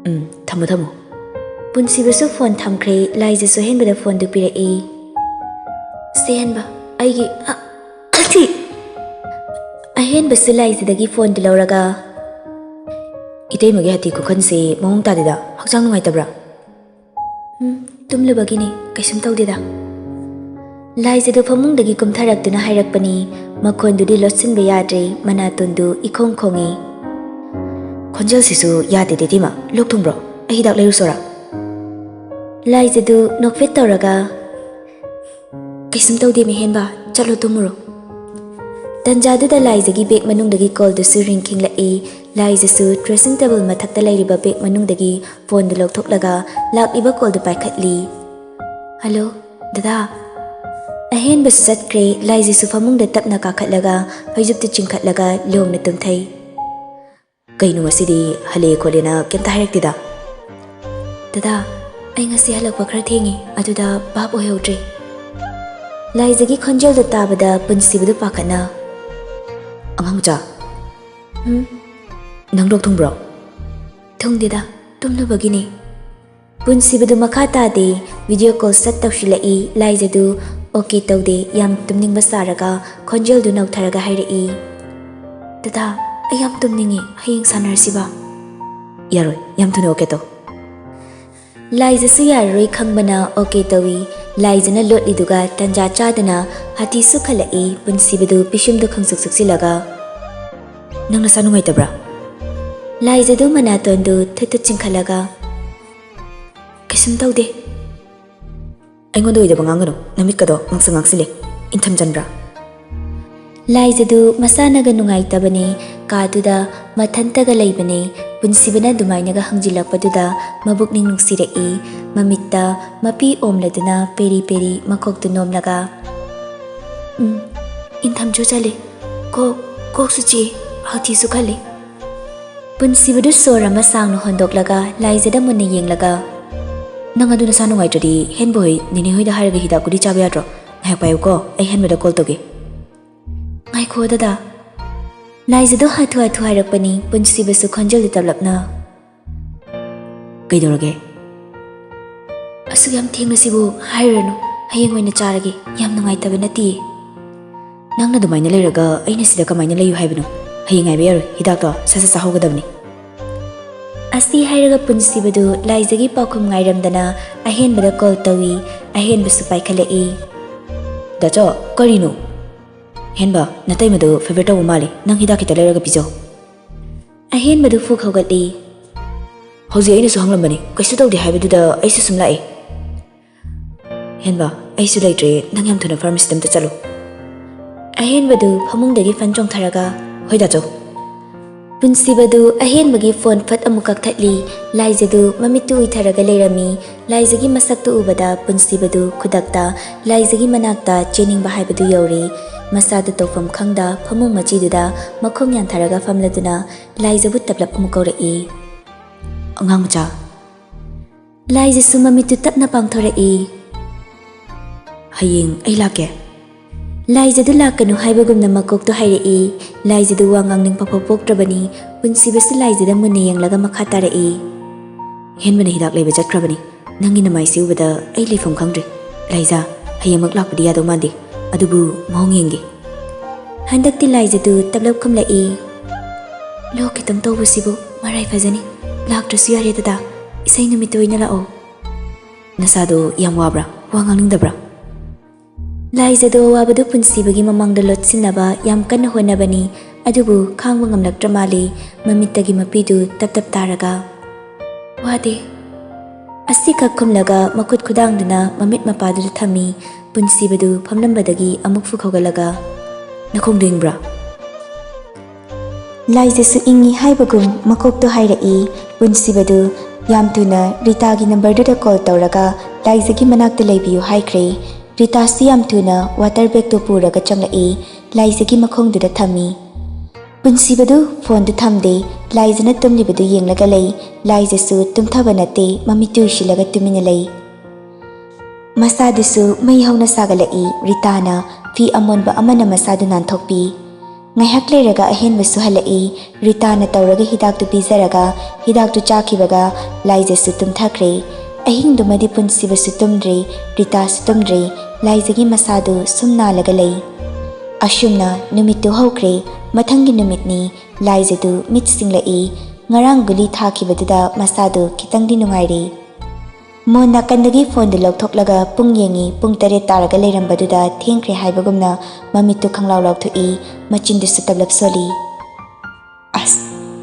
"ꯎꯝ, ꯊꯝꯃꯣ, ꯊꯝꯃꯣ꯫" ꯄꯨꯟꯁꯤꯕꯁꯨ ꯐꯣꯟ ꯊꯝꯈ꯭ꯔꯦ꯫ ꯂꯥꯏꯖꯁꯨ ꯑꯍꯦꯟꯕꯗ ꯐꯣꯟꯗꯨ ꯄꯤꯔꯛꯏ꯫ "ꯁꯦ ꯑꯍꯦꯟꯕ, ꯑꯩꯒꯤ, ꯑ, ꯑꯁꯤ!" ꯑꯍꯦꯟꯕꯁꯨ ꯂꯥꯏꯖꯗꯒꯤ ꯐꯣꯟꯗꯨ ꯂꯧꯔꯒ, "ꯏꯇꯩꯃꯒꯤ ꯍꯥꯊꯤ ꯈꯨꯈꯟꯁꯦ ꯃꯑꯣꯡ ꯇꯥꯗꯦꯗ, ꯍꯛꯆꯥꯡ ꯅꯨꯡꯉꯥꯏꯇꯕ꯭ꯔꯥ?" "ꯎꯝ, ꯇꯨꯝꯂꯨꯕꯒꯤꯅꯤ, ꯀꯩꯁꯨꯝ ꯇꯧꯗꯦꯗ꯫" ꯂꯥꯏꯖꯗꯨ ꯐꯃꯨꯡꯗꯒꯤ ꯀꯨꯝꯊꯔꯛꯇꯨꯅ ꯍꯥꯏꯔꯛꯄꯅꯤ꯫ ꯃꯈꯣꯟꯗꯨꯗꯤ ꯂꯣꯠꯁꯤꯟꯕ ꯌꯥꯗ꯭ꯔꯦ, ꯃꯅꯥꯇꯣꯟꯗꯨ ꯏꯈꯣꯡ ꯈꯣꯡꯏ꯫ "ꯈꯣꯟꯖꯦꯜꯁꯤꯁꯨ ꯌꯥꯗꯦ ꯏꯇꯩꯃ, ꯂꯣꯛ ꯊꯨꯡꯕ꯭ꯔꯣ? ꯑꯩ ꯍꯤꯗꯥꯛ ꯂꯩꯔꯨꯁꯣꯔꯥ?" ꯂꯥꯏꯖꯗꯨ ꯅꯣꯛꯐꯦꯠ ꯇꯧꯔꯒ, "ꯀꯩꯁꯨꯝ ꯇꯧꯗꯦ ꯃꯍꯦꯟꯕ, ꯆꯠꯂꯣ ꯇꯨꯝꯃꯨꯔꯣ꯫" ꯇꯟꯖꯥꯗꯨꯗ ꯂꯥꯏꯖꯒꯤ ꯕꯦꯒ ꯃꯅꯨꯡꯗꯒꯤ ꯀꯣꯜꯗꯨꯁꯨ ꯔꯤꯡ ꯈꯤꯡꯂꯛꯏ꯫ ꯂꯥꯏꯖꯁꯨ ꯗ꯭ꯔꯦꯁꯤꯡ ꯇꯦꯕꯜ ꯃꯊꯛꯇ ꯂꯩꯔꯤꯕ ꯕꯦꯒ ꯃꯅꯨꯡꯗꯒꯤ ꯐꯣꯟꯗꯨ ꯂꯧꯊꯣꯛꯂꯒ ꯂꯥꯛꯂꯤꯕ ꯀꯣꯜꯗꯨ ꯄꯥꯏꯈꯠꯂꯤ꯫ "ꯍꯜꯂꯣ, ꯗꯗꯥ꯫" ꯑꯍꯦꯟꯕꯁꯨ ꯆꯠꯈ꯭ꯔꯦ꯫ ꯂꯥꯏꯖꯁꯨ ꯐꯃꯨꯡꯗ ꯇꯞꯅ ꯀꯥꯈꯠꯂꯒ ꯐꯩꯖꯨꯞꯇꯨ ꯆꯤꯡꯈꯠꯂꯒ ꯂꯣꯡꯅ ꯇꯨꯝꯊꯩ꯫ "ꯀꯩꯅꯣ ꯉꯁꯤꯗꯤ ꯍꯜꯂꯦ ꯈꯣꯠꯂꯦꯅ ꯀꯩꯝꯇ ꯍꯥꯏꯔꯛꯇꯦꯗ?" "ꯗꯗꯥ, ꯑꯩ ꯉꯁꯤ ꯍꯜꯂꯛꯄ ꯈꯔ ꯊꯦꯡꯉꯤ, ꯑꯗꯨꯗ ꯚꯥꯞ ꯑꯣꯏꯍꯧꯗ꯭ꯔꯦ꯫" ꯂꯥꯏꯖꯒꯤ ꯈꯣꯟꯖꯦꯜꯗꯨ ꯇꯥꯕꯗ ꯄꯨꯟꯁꯤꯕꯗꯨ ꯄꯥꯈꯠꯅ, "ꯑꯉꯥꯡ ꯃꯆꯥ꯫" "ꯎꯝ?" "ꯅꯪ ꯂꯣꯛ ꯊꯨꯡꯕ꯭ꯔꯣ?" "ꯊꯨꯡꯗꯦꯗ, ꯇꯨꯝꯂꯨꯕꯒꯤꯅꯦ꯫" ꯄꯨꯟꯁꯤꯕꯗꯨ ꯃꯈꯥ ꯇꯥꯗꯦ꯫ ꯚꯤꯗꯤꯑꯣ ꯀꯣꯜ ꯁꯠ ꯇꯧꯁꯤꯜꯂꯛꯏ꯫ ꯂꯥꯏꯖꯗꯨ ꯑꯣꯀꯦ ꯇꯧꯗꯦ, ꯌꯥꯝ ꯇꯨꯝꯅꯤꯡꯕ ꯁꯥꯔꯒ ꯈꯣꯟꯖꯦꯜꯗꯨ ꯅꯧꯊꯔꯒ ꯍꯥꯏꯔꯛꯏ, "ꯗꯗꯥ, ꯑꯩ ꯌꯥꯝ ꯇꯨꯝꯅꯤꯡꯉꯤ, ꯍꯌꯦꯡ ꯁꯥꯟꯅꯔꯁꯤꯕ?" "ꯌꯥꯔꯣꯏ, ꯌꯥꯝ ꯊꯨꯅ ꯑꯣꯀꯦ ꯇꯧ꯫" ꯂꯥꯏꯖꯁꯨ ꯌꯥꯔꯔꯣꯏ ꯈꯪꯕꯅ ꯑꯣꯀꯦ ꯇꯧꯏ꯫ ꯂꯥꯏꯖꯅ ꯂꯣꯠꯂꯤꯗꯨꯒ ꯇꯟꯖꯥ ꯆꯥꯗꯅ ꯍꯥꯊꯤ ꯁꯨꯈꯠꯂꯛꯏ꯫ ꯄꯨꯟꯁꯤꯕꯗꯨ ꯄꯤꯁꯨꯝꯗꯨ ꯈꯪꯁꯨꯛ ꯁꯨꯛꯆꯤꯜꯂꯒ, "ꯅꯪ ꯅꯁꯥ ꯅꯨꯡꯉꯥꯏꯇꯕ꯭ꯔꯥ?" ꯂꯥꯏꯖꯗꯨ ꯃꯅꯥꯇꯣꯟꯗꯨ ꯊꯨꯠ ꯊꯨꯠ ꯆꯤꯡꯈꯠꯂꯒ, "ꯀꯩꯁꯨꯝ ꯇꯧꯗꯦ꯫" "ꯑꯩꯉꯣꯟꯗ ꯑꯣꯏꯗꯕ ꯉꯥꯡꯒꯅꯨ, ꯅꯃꯤꯠꯀꯗꯣ ꯉꯥꯡꯁꯪ ꯉꯥꯡꯁꯤꯜꯂꯦ꯫ ꯏꯟꯊꯝ ꯆꯟꯕ꯭ꯔꯥ?" ꯂꯥꯏꯖꯗꯨ ꯃꯁꯥꯅꯒ ꯅꯨꯡꯉꯥꯏꯇꯕꯅꯦ, ꯀꯥꯗꯨꯗ ꯃꯊꯟꯇꯒ ꯂꯩꯕꯅꯦ꯫ ꯄꯨꯟꯁꯤꯕꯅ ꯑꯗꯨꯃꯥꯏꯅꯒ ꯍꯪꯖꯤꯜꯂꯛꯄꯗꯨꯗ ꯃꯕꯨꯛꯅꯤꯡ ꯅꯨꯡꯁꯤꯔꯛꯏ꯫ ꯃꯃꯤꯠꯇ ꯃꯄꯤ ꯑꯣꯝꯂꯗꯨꯅ ꯄꯦꯔꯤ ꯄꯦꯔꯤ ꯃꯈꯣꯛꯇꯨ ꯅꯣꯝꯂꯒ, "ꯎꯝ, ꯏꯟꯊꯝꯁꯨ ꯆꯜꯂꯤ, ꯀꯣꯛ, ꯀꯣꯛꯁꯨ ꯆꯤꯛꯏ, ꯍꯥꯊꯤꯁꯨ ꯈꯜꯂꯤ꯫" ꯄꯨꯟꯁꯤꯕꯗꯨ ꯁꯣꯔ ꯑꯃ ꯁꯥꯡꯅ ꯍꯣꯟꯗꯣꯛꯂꯒ ꯂꯥꯏꯖꯗ ꯃꯨꯟꯅ ꯌꯦꯡꯂꯒ, "ꯅꯪ ꯑꯗꯨ ꯅꯁꯥ ꯅꯨꯡꯉꯥꯏꯇ꯭ꯔꯗꯤ ꯍꯦꯟꯕ ꯍꯣꯏ, ꯅꯦꯅꯦ ꯍꯣꯏꯗ ꯍꯥꯏꯔꯒ ꯍꯤꯗꯥꯛ ꯒꯨꯂꯤ ꯆꯥꯕ ꯌꯥꯗ꯭ꯔꯣ? ꯉꯥꯏꯍꯥꯛ ꯄꯥꯏꯌꯨꯀꯣ, ꯑꯩ ꯍꯦꯟꯕꯗ ꯀꯣꯜ ꯇꯧꯒꯦ꯫" "ꯉꯥꯏꯈꯣ ꯗꯗꯥ꯫" ꯂꯥꯏꯖꯗꯣ ꯍꯥꯊꯨ ꯍꯥꯊꯨ ꯍꯥꯏꯔꯛꯄꯅꯤ꯫ ꯄꯨꯟꯁꯤꯕꯁꯨ ꯈꯣꯟꯖꯦꯜꯗꯨ ꯇꯞꯂꯞꯅ, "ꯀꯩꯗꯧꯔꯒꯦ?" "ꯑꯁꯨꯛ ꯌꯥꯝ ꯊꯦꯡꯂꯁꯤꯕꯨ ꯍꯥꯏꯔꯨꯔꯅꯨ, ꯍꯌꯦꯡ ꯑꯣꯏꯅ ꯆꯥꯔꯒꯦ, ꯌꯥꯝ ꯅꯨꯡꯉꯥꯏꯇꯕ ꯅꯠꯇꯤꯌꯦ꯫" "ꯅꯪꯅ ꯑꯗꯨꯃꯥꯏꯅ ꯂꯩꯔꯒ ꯑꯩꯅ ꯁꯤꯗ ꯀꯃꯥꯏꯅ ꯂꯩꯌꯨ ꯍꯥꯏꯕꯅꯣ? ꯍꯌꯦꯡ ꯉꯥꯏꯕ ꯌꯥꯔꯣꯏ, ꯍꯤꯗꯥꯛꯇꯣ ꯁꯠ ꯁꯠ ꯆꯥꯍꯧꯒꯗꯕꯅꯤ꯫" ꯑꯁꯤ ꯍꯥꯏꯔꯒ ꯄꯨꯟꯁꯤꯕꯗꯨ ꯂꯥꯏꯖꯒꯤ ꯄꯥꯎꯈꯨꯝ ꯉꯥꯏꯔꯝꯗꯅ ꯑꯍꯦꯟꯕꯗ ꯀꯣꯜ ꯇꯧꯏ꯫ ꯑꯍꯦꯟꯕꯁꯨ ꯄꯥꯏꯈꯠꯂꯛꯏ꯫ "ꯗꯥꯆꯣ, ꯀꯔꯤꯅꯣ?" "ꯍꯦꯟꯕ, ꯅꯇꯩꯃꯗꯨ ꯐꯤꯚꯔ ꯇꯧꯕ ꯃꯥꯜꯂꯤ, ꯅꯪ ꯍꯤꯗꯥꯛ ꯈꯤꯇ ꯂꯩꯔꯒ ꯄꯤꯖꯧ꯫" ꯑꯍꯦꯟꯕꯗꯨ ꯐꯨꯛ ꯍꯧꯒꯠꯂꯤ꯫ "ꯍꯧꯖꯤꯛ ꯑꯩꯅꯁꯨ ꯍꯪꯂꯝꯕꯅꯤ, ꯀꯩꯁꯨ ꯇꯧꯗꯦ ꯍꯥꯏꯕꯗꯨꯗ ꯑꯩꯁꯨ ꯁꯨꯝ ꯂꯥꯛꯏ꯫" "ꯍꯦꯟꯕ, ꯑꯩꯁꯨ ꯂꯩꯇ꯭ꯔꯦ, ꯅꯪ ꯌꯥꯝ ꯊꯨꯅ ꯐꯥꯔꯃꯥꯁꯤꯗ ꯑꯝꯇ ꯆꯠꯂꯨ꯫" ꯑꯍꯦꯟꯕꯗꯨ ꯐꯃꯨꯡꯗꯒꯤ ꯐꯟ ꯆꯣꯡꯊꯔꯒ, "ꯍꯣꯏ ꯗꯥꯆꯧ꯫" ꯄꯨꯟꯁꯤꯕꯗꯨ ꯑꯍꯦꯟꯕꯒꯤ ꯐꯣꯟ ꯐꯠ ꯑꯃꯨꯛ ꯀꯛꯊꯠꯂꯤ꯫ ꯂꯥꯏꯖꯗꯨ ꯃꯃꯤꯠꯇꯨ ꯎꯏꯊꯔꯒ ꯂꯩꯔꯝꯃꯤ꯫ ꯂꯥꯏꯖꯒꯤ ꯃꯁꯛꯇꯨ ꯎꯕꯗ ꯄꯨꯟꯁꯤꯕꯗꯨ ꯈꯨꯗꯛꯇ ꯂꯥꯏꯖꯒꯤ ꯃꯅꯥꯛꯇ ꯆꯦꯟꯅꯤꯡꯕ ꯍꯥꯏꯕꯗꯨ ꯌꯧꯔꯦ꯫ ꯃꯁꯥꯗꯨ ꯇꯧꯐꯝ ꯈꯪꯗ ꯐꯃꯨꯡ ꯃꯆꯤꯗꯨꯗ ꯃꯈꯣꯡ ꯌꯥꯟꯊꯔꯒ ꯐꯝꯂꯗꯨꯅ ꯂꯥꯏꯖꯕꯨ ꯇꯞꯂꯞ ꯑꯃꯨꯛ ꯀꯧꯔꯛꯏ꯫ "ꯑꯉꯥꯡ ꯃꯆꯥ꯫" ꯂꯥꯏꯖꯁꯨ ꯃꯃꯤꯠꯇꯨ ꯇꯞꯅ ꯄꯥꯡꯊꯣꯔꯛꯏ꯫ "ꯍꯌꯦꯡ ꯑꯩ ꯂꯥꯛꯀꯦ꯫" ꯂꯥꯏꯖꯗꯨ ꯂꯥꯛꯀꯅꯨ ꯍꯥꯏꯕꯒꯨꯝꯅ ꯃꯀꯣꯛꯇꯨ ꯍꯥꯏꯔꯛꯏ꯫ ꯂꯥꯏꯖꯗꯨ ꯋꯥ ꯉꯥꯡꯅꯤꯡ ꯐꯥꯎꯕ ꯄꯣꯛꯇ꯭ꯔꯕꯅꯤ꯫ ꯄꯨꯟꯁꯤꯕꯁꯨ ꯂꯥꯏꯖꯗ ꯃꯨꯟꯅ ꯌꯦꯡꯂꯒ ꯃꯈꯥ ꯇꯥꯔꯛꯏ꯫ "ꯍꯦꯟꯕꯅ ꯍꯤꯗꯥꯛ ꯂꯩꯕ ꯆꯠꯈ꯭ꯔꯕꯅꯤ꯫ ꯅꯪꯒꯤ ꯅꯃꯥꯏꯁꯤ ꯎꯕꯗ ꯑꯩ ꯂꯩꯐꯝ ꯈꯪꯗ꯭ꯔꯦ꯫ ꯂꯥꯏꯖꯥ, ꯍꯌꯦꯡꯃꯛ ꯂꯥꯛꯄꯗꯤ ꯌꯥꯗꯧ ꯃꯥꯟꯗꯦ꯫ ꯑꯗꯨꯕꯨ ꯃꯑꯣꯡ ꯌꯦꯡꯒꯦ꯫" ꯍꯟꯗꯛꯇꯤ ꯂꯥꯏꯖꯗꯨ ꯇꯞꯂꯞ ꯈꯨꯝꯂꯛꯏ꯫ "ꯂꯣꯛ ꯈꯤꯇꯪ ꯇꯧꯕꯁꯤꯕꯨ ꯃꯔꯥꯏ ꯐꯖꯅꯤ꯫ ꯂꯥꯛꯇ꯭ꯔꯁꯨ ꯌꯥꯔꯦ ꯗꯗꯥ, ꯏꯁꯩ ꯅꯨꯃꯤꯠꯇ ꯑꯣꯏꯅ ꯂꯥꯛꯑꯣ꯫" "ꯅꯁꯥꯗꯣ ꯌꯥꯝ ꯋꯥꯕ꯭ꯔꯥ? ꯋꯥ ꯉꯥꯡꯅꯤꯡꯗꯕ꯭ꯔꯥ?" ꯂꯥꯏꯖꯗꯣ ꯑꯋꯥꯕꯗꯨ ꯄꯨꯟꯁꯤꯕꯒꯤ ꯃꯃꯥꯡꯗ ꯂꯣꯠꯁꯤꯟꯅꯕ ꯌꯥꯝ ꯀꯟꯅ ꯍꯣꯠꯅꯕꯅꯤ, ꯑꯗꯨꯕꯨ ꯈꯥꯡꯕ ꯉꯝꯂꯛꯇ꯭ꯔ ꯃꯥꯜꯂꯤ꯫ ꯃꯃꯤꯠꯇꯒꯤ ꯃꯄꯤꯗꯨ ꯇꯞ ꯇꯞ ꯇꯥꯔꯒ, "ꯋꯥꯗꯦ" ꯑꯁꯤꯈꯛ ꯈꯨꯝꯂꯒ ꯃꯈꯨꯠ ꯈꯨꯗꯥꯡꯗꯨꯅ ꯃꯃꯤꯠ ꯃꯄꯥꯗꯨꯗ ꯊꯝꯃꯤ꯫ ꯄꯨꯟꯁꯤꯕꯗꯨ ꯐꯝꯂꯝꯕꯗꯒꯤ ꯑꯃꯨꯛ ꯐꯨꯛ ꯍꯧꯒꯠꯂꯒ, "ꯅꯈꯣꯡꯗꯣ ꯏꯪꯕ꯭ꯔꯥ?" ꯂꯥꯏꯖꯁꯨ ꯏꯪꯉꯤ ꯍꯥꯏꯕꯒꯨꯝ ꯃꯀꯣꯛꯇꯣ ꯍꯥꯏꯔꯛꯏ꯫ ꯄꯨꯟꯁꯤꯕꯗꯨ ꯌꯥꯝ ꯊꯨꯅ ꯔꯤꯇꯥꯒꯤ ꯅꯝꯕꯔꯗꯨꯗ ꯀꯣꯜ ꯇꯧꯔꯒ ꯂꯥꯏꯖꯒꯤ ꯃꯅꯥꯛꯇ ꯂꯩꯕꯤꯌꯨ ꯍꯥꯏꯈ꯭ꯔꯦ꯫ ꯔꯤꯇꯥꯁꯨ ꯌꯥꯝ ꯊꯨꯅ ꯋꯥꯇꯔ ꯕꯦꯒꯇꯨ ꯄꯨꯔꯒ ꯆꯪꯂꯛꯏ꯫ ꯂꯥꯏꯖꯒꯤ ꯃꯈꯣꯡꯗꯨꯗ ꯊꯝꯃꯤ꯫ ꯄꯨꯟꯁꯤꯕꯗꯨ ꯐꯣꯟꯗꯨ ꯊꯝꯗꯦ꯫ ꯂꯥꯏꯖꯅ ꯇꯨꯝꯂꯤꯕꯗꯨ ꯌꯦꯡꯂꯒ ꯂꯩ꯫ ꯂꯥꯏꯖꯁꯨ ꯇꯨꯝꯊꯕ ꯅꯠꯇꯦ, ꯃꯃꯤꯠꯇꯨ ꯎꯏꯁꯤꯜꯂꯒ ꯇꯨꯃꯤꯟꯅ ꯂꯩ꯫ ꯃꯁꯥꯗꯨꯁꯨ ꯃꯩ ꯍꯧꯅ ꯁꯥꯒꯠꯂꯛꯏ꯫ ꯔꯤꯇꯥꯅ ꯐꯤ ꯑꯃꯣꯟꯕ ꯑꯃꯅ ꯃꯁꯥꯗꯨ ꯅꯥꯟꯊꯣꯛꯄꯤ꯫ ꯉꯥꯏꯍꯥꯛ ꯂꯩꯔꯒ ꯑꯍꯦꯟꯕꯁꯨ ꯍꯜꯂꯛꯏ꯫ ꯔꯤꯇꯥꯅ ꯇꯧꯔꯒ ꯍꯤꯗꯥꯛꯇꯨ ꯄꯤꯖꯔꯒ ꯍꯤꯗꯥꯛꯇꯨ ꯆꯥꯈꯤꯕꯒ ꯂꯥꯏꯖꯁꯨ ꯇꯨꯝꯊꯈ꯭ꯔꯦ꯫ ꯑꯍꯤꯡꯗꯨꯃꯗꯤ ꯄꯨꯟꯁꯤꯕꯁꯨ ꯇꯨꯝꯗ꯭ꯔꯦ, ꯔꯤꯇꯥꯁꯨ ꯇꯨꯝꯗ꯭ꯔꯦ꯫ ꯂꯥꯏꯖꯒꯤ ꯃꯁꯥꯗꯨ ꯁꯨꯝ ꯅꯥꯜꯂꯒ ꯂꯩ꯫ ꯑꯁꯨꯝꯅ ꯅꯨꯃꯤꯠꯇꯨ ꯍꯧꯈ꯭ꯔꯦ꯫ ꯃꯊꯪꯒꯤ ꯅꯨꯃꯤꯠꯅꯤ꯫ ꯂꯥꯏꯖꯗꯨ ꯃꯤꯠ ꯁꯤꯡꯂꯛꯏ꯫ ꯉꯔꯥꯡ ꯒꯨꯂꯤ ꯊꯥꯈꯤꯕꯗꯨꯗ ꯃꯁꯥꯗꯨ ꯈꯤꯇꯪꯗꯤ ꯅꯨꯡꯉꯥꯏꯔꯦ꯫ ꯃꯣꯟ ꯅꯥꯀꯟꯗꯒꯤ ꯐꯣꯟꯗꯨ ꯂꯧꯊꯣꯛꯂꯒ ꯄꯨꯡ ꯌꯦꯡꯉꯤ꯫ ꯄꯨꯡ ꯇꯔꯦꯠ ꯇꯥꯔꯒ ꯂꯩꯔꯝꯕꯗꯨꯗ ꯊꯦꯡꯈ꯭ꯔꯦ ꯍꯥꯏꯕꯒꯨꯝꯅ ꯃꯃꯤꯠꯇꯨ ꯈꯪꯂꯥꯎ ꯂꯥꯎꯊꯣꯛꯏ꯫ ꯃꯆꯤꯟꯗꯨꯁꯨ ꯇꯞꯂꯞ ꯁꯣꯜꯂꯤ꯫ "ꯑꯁ,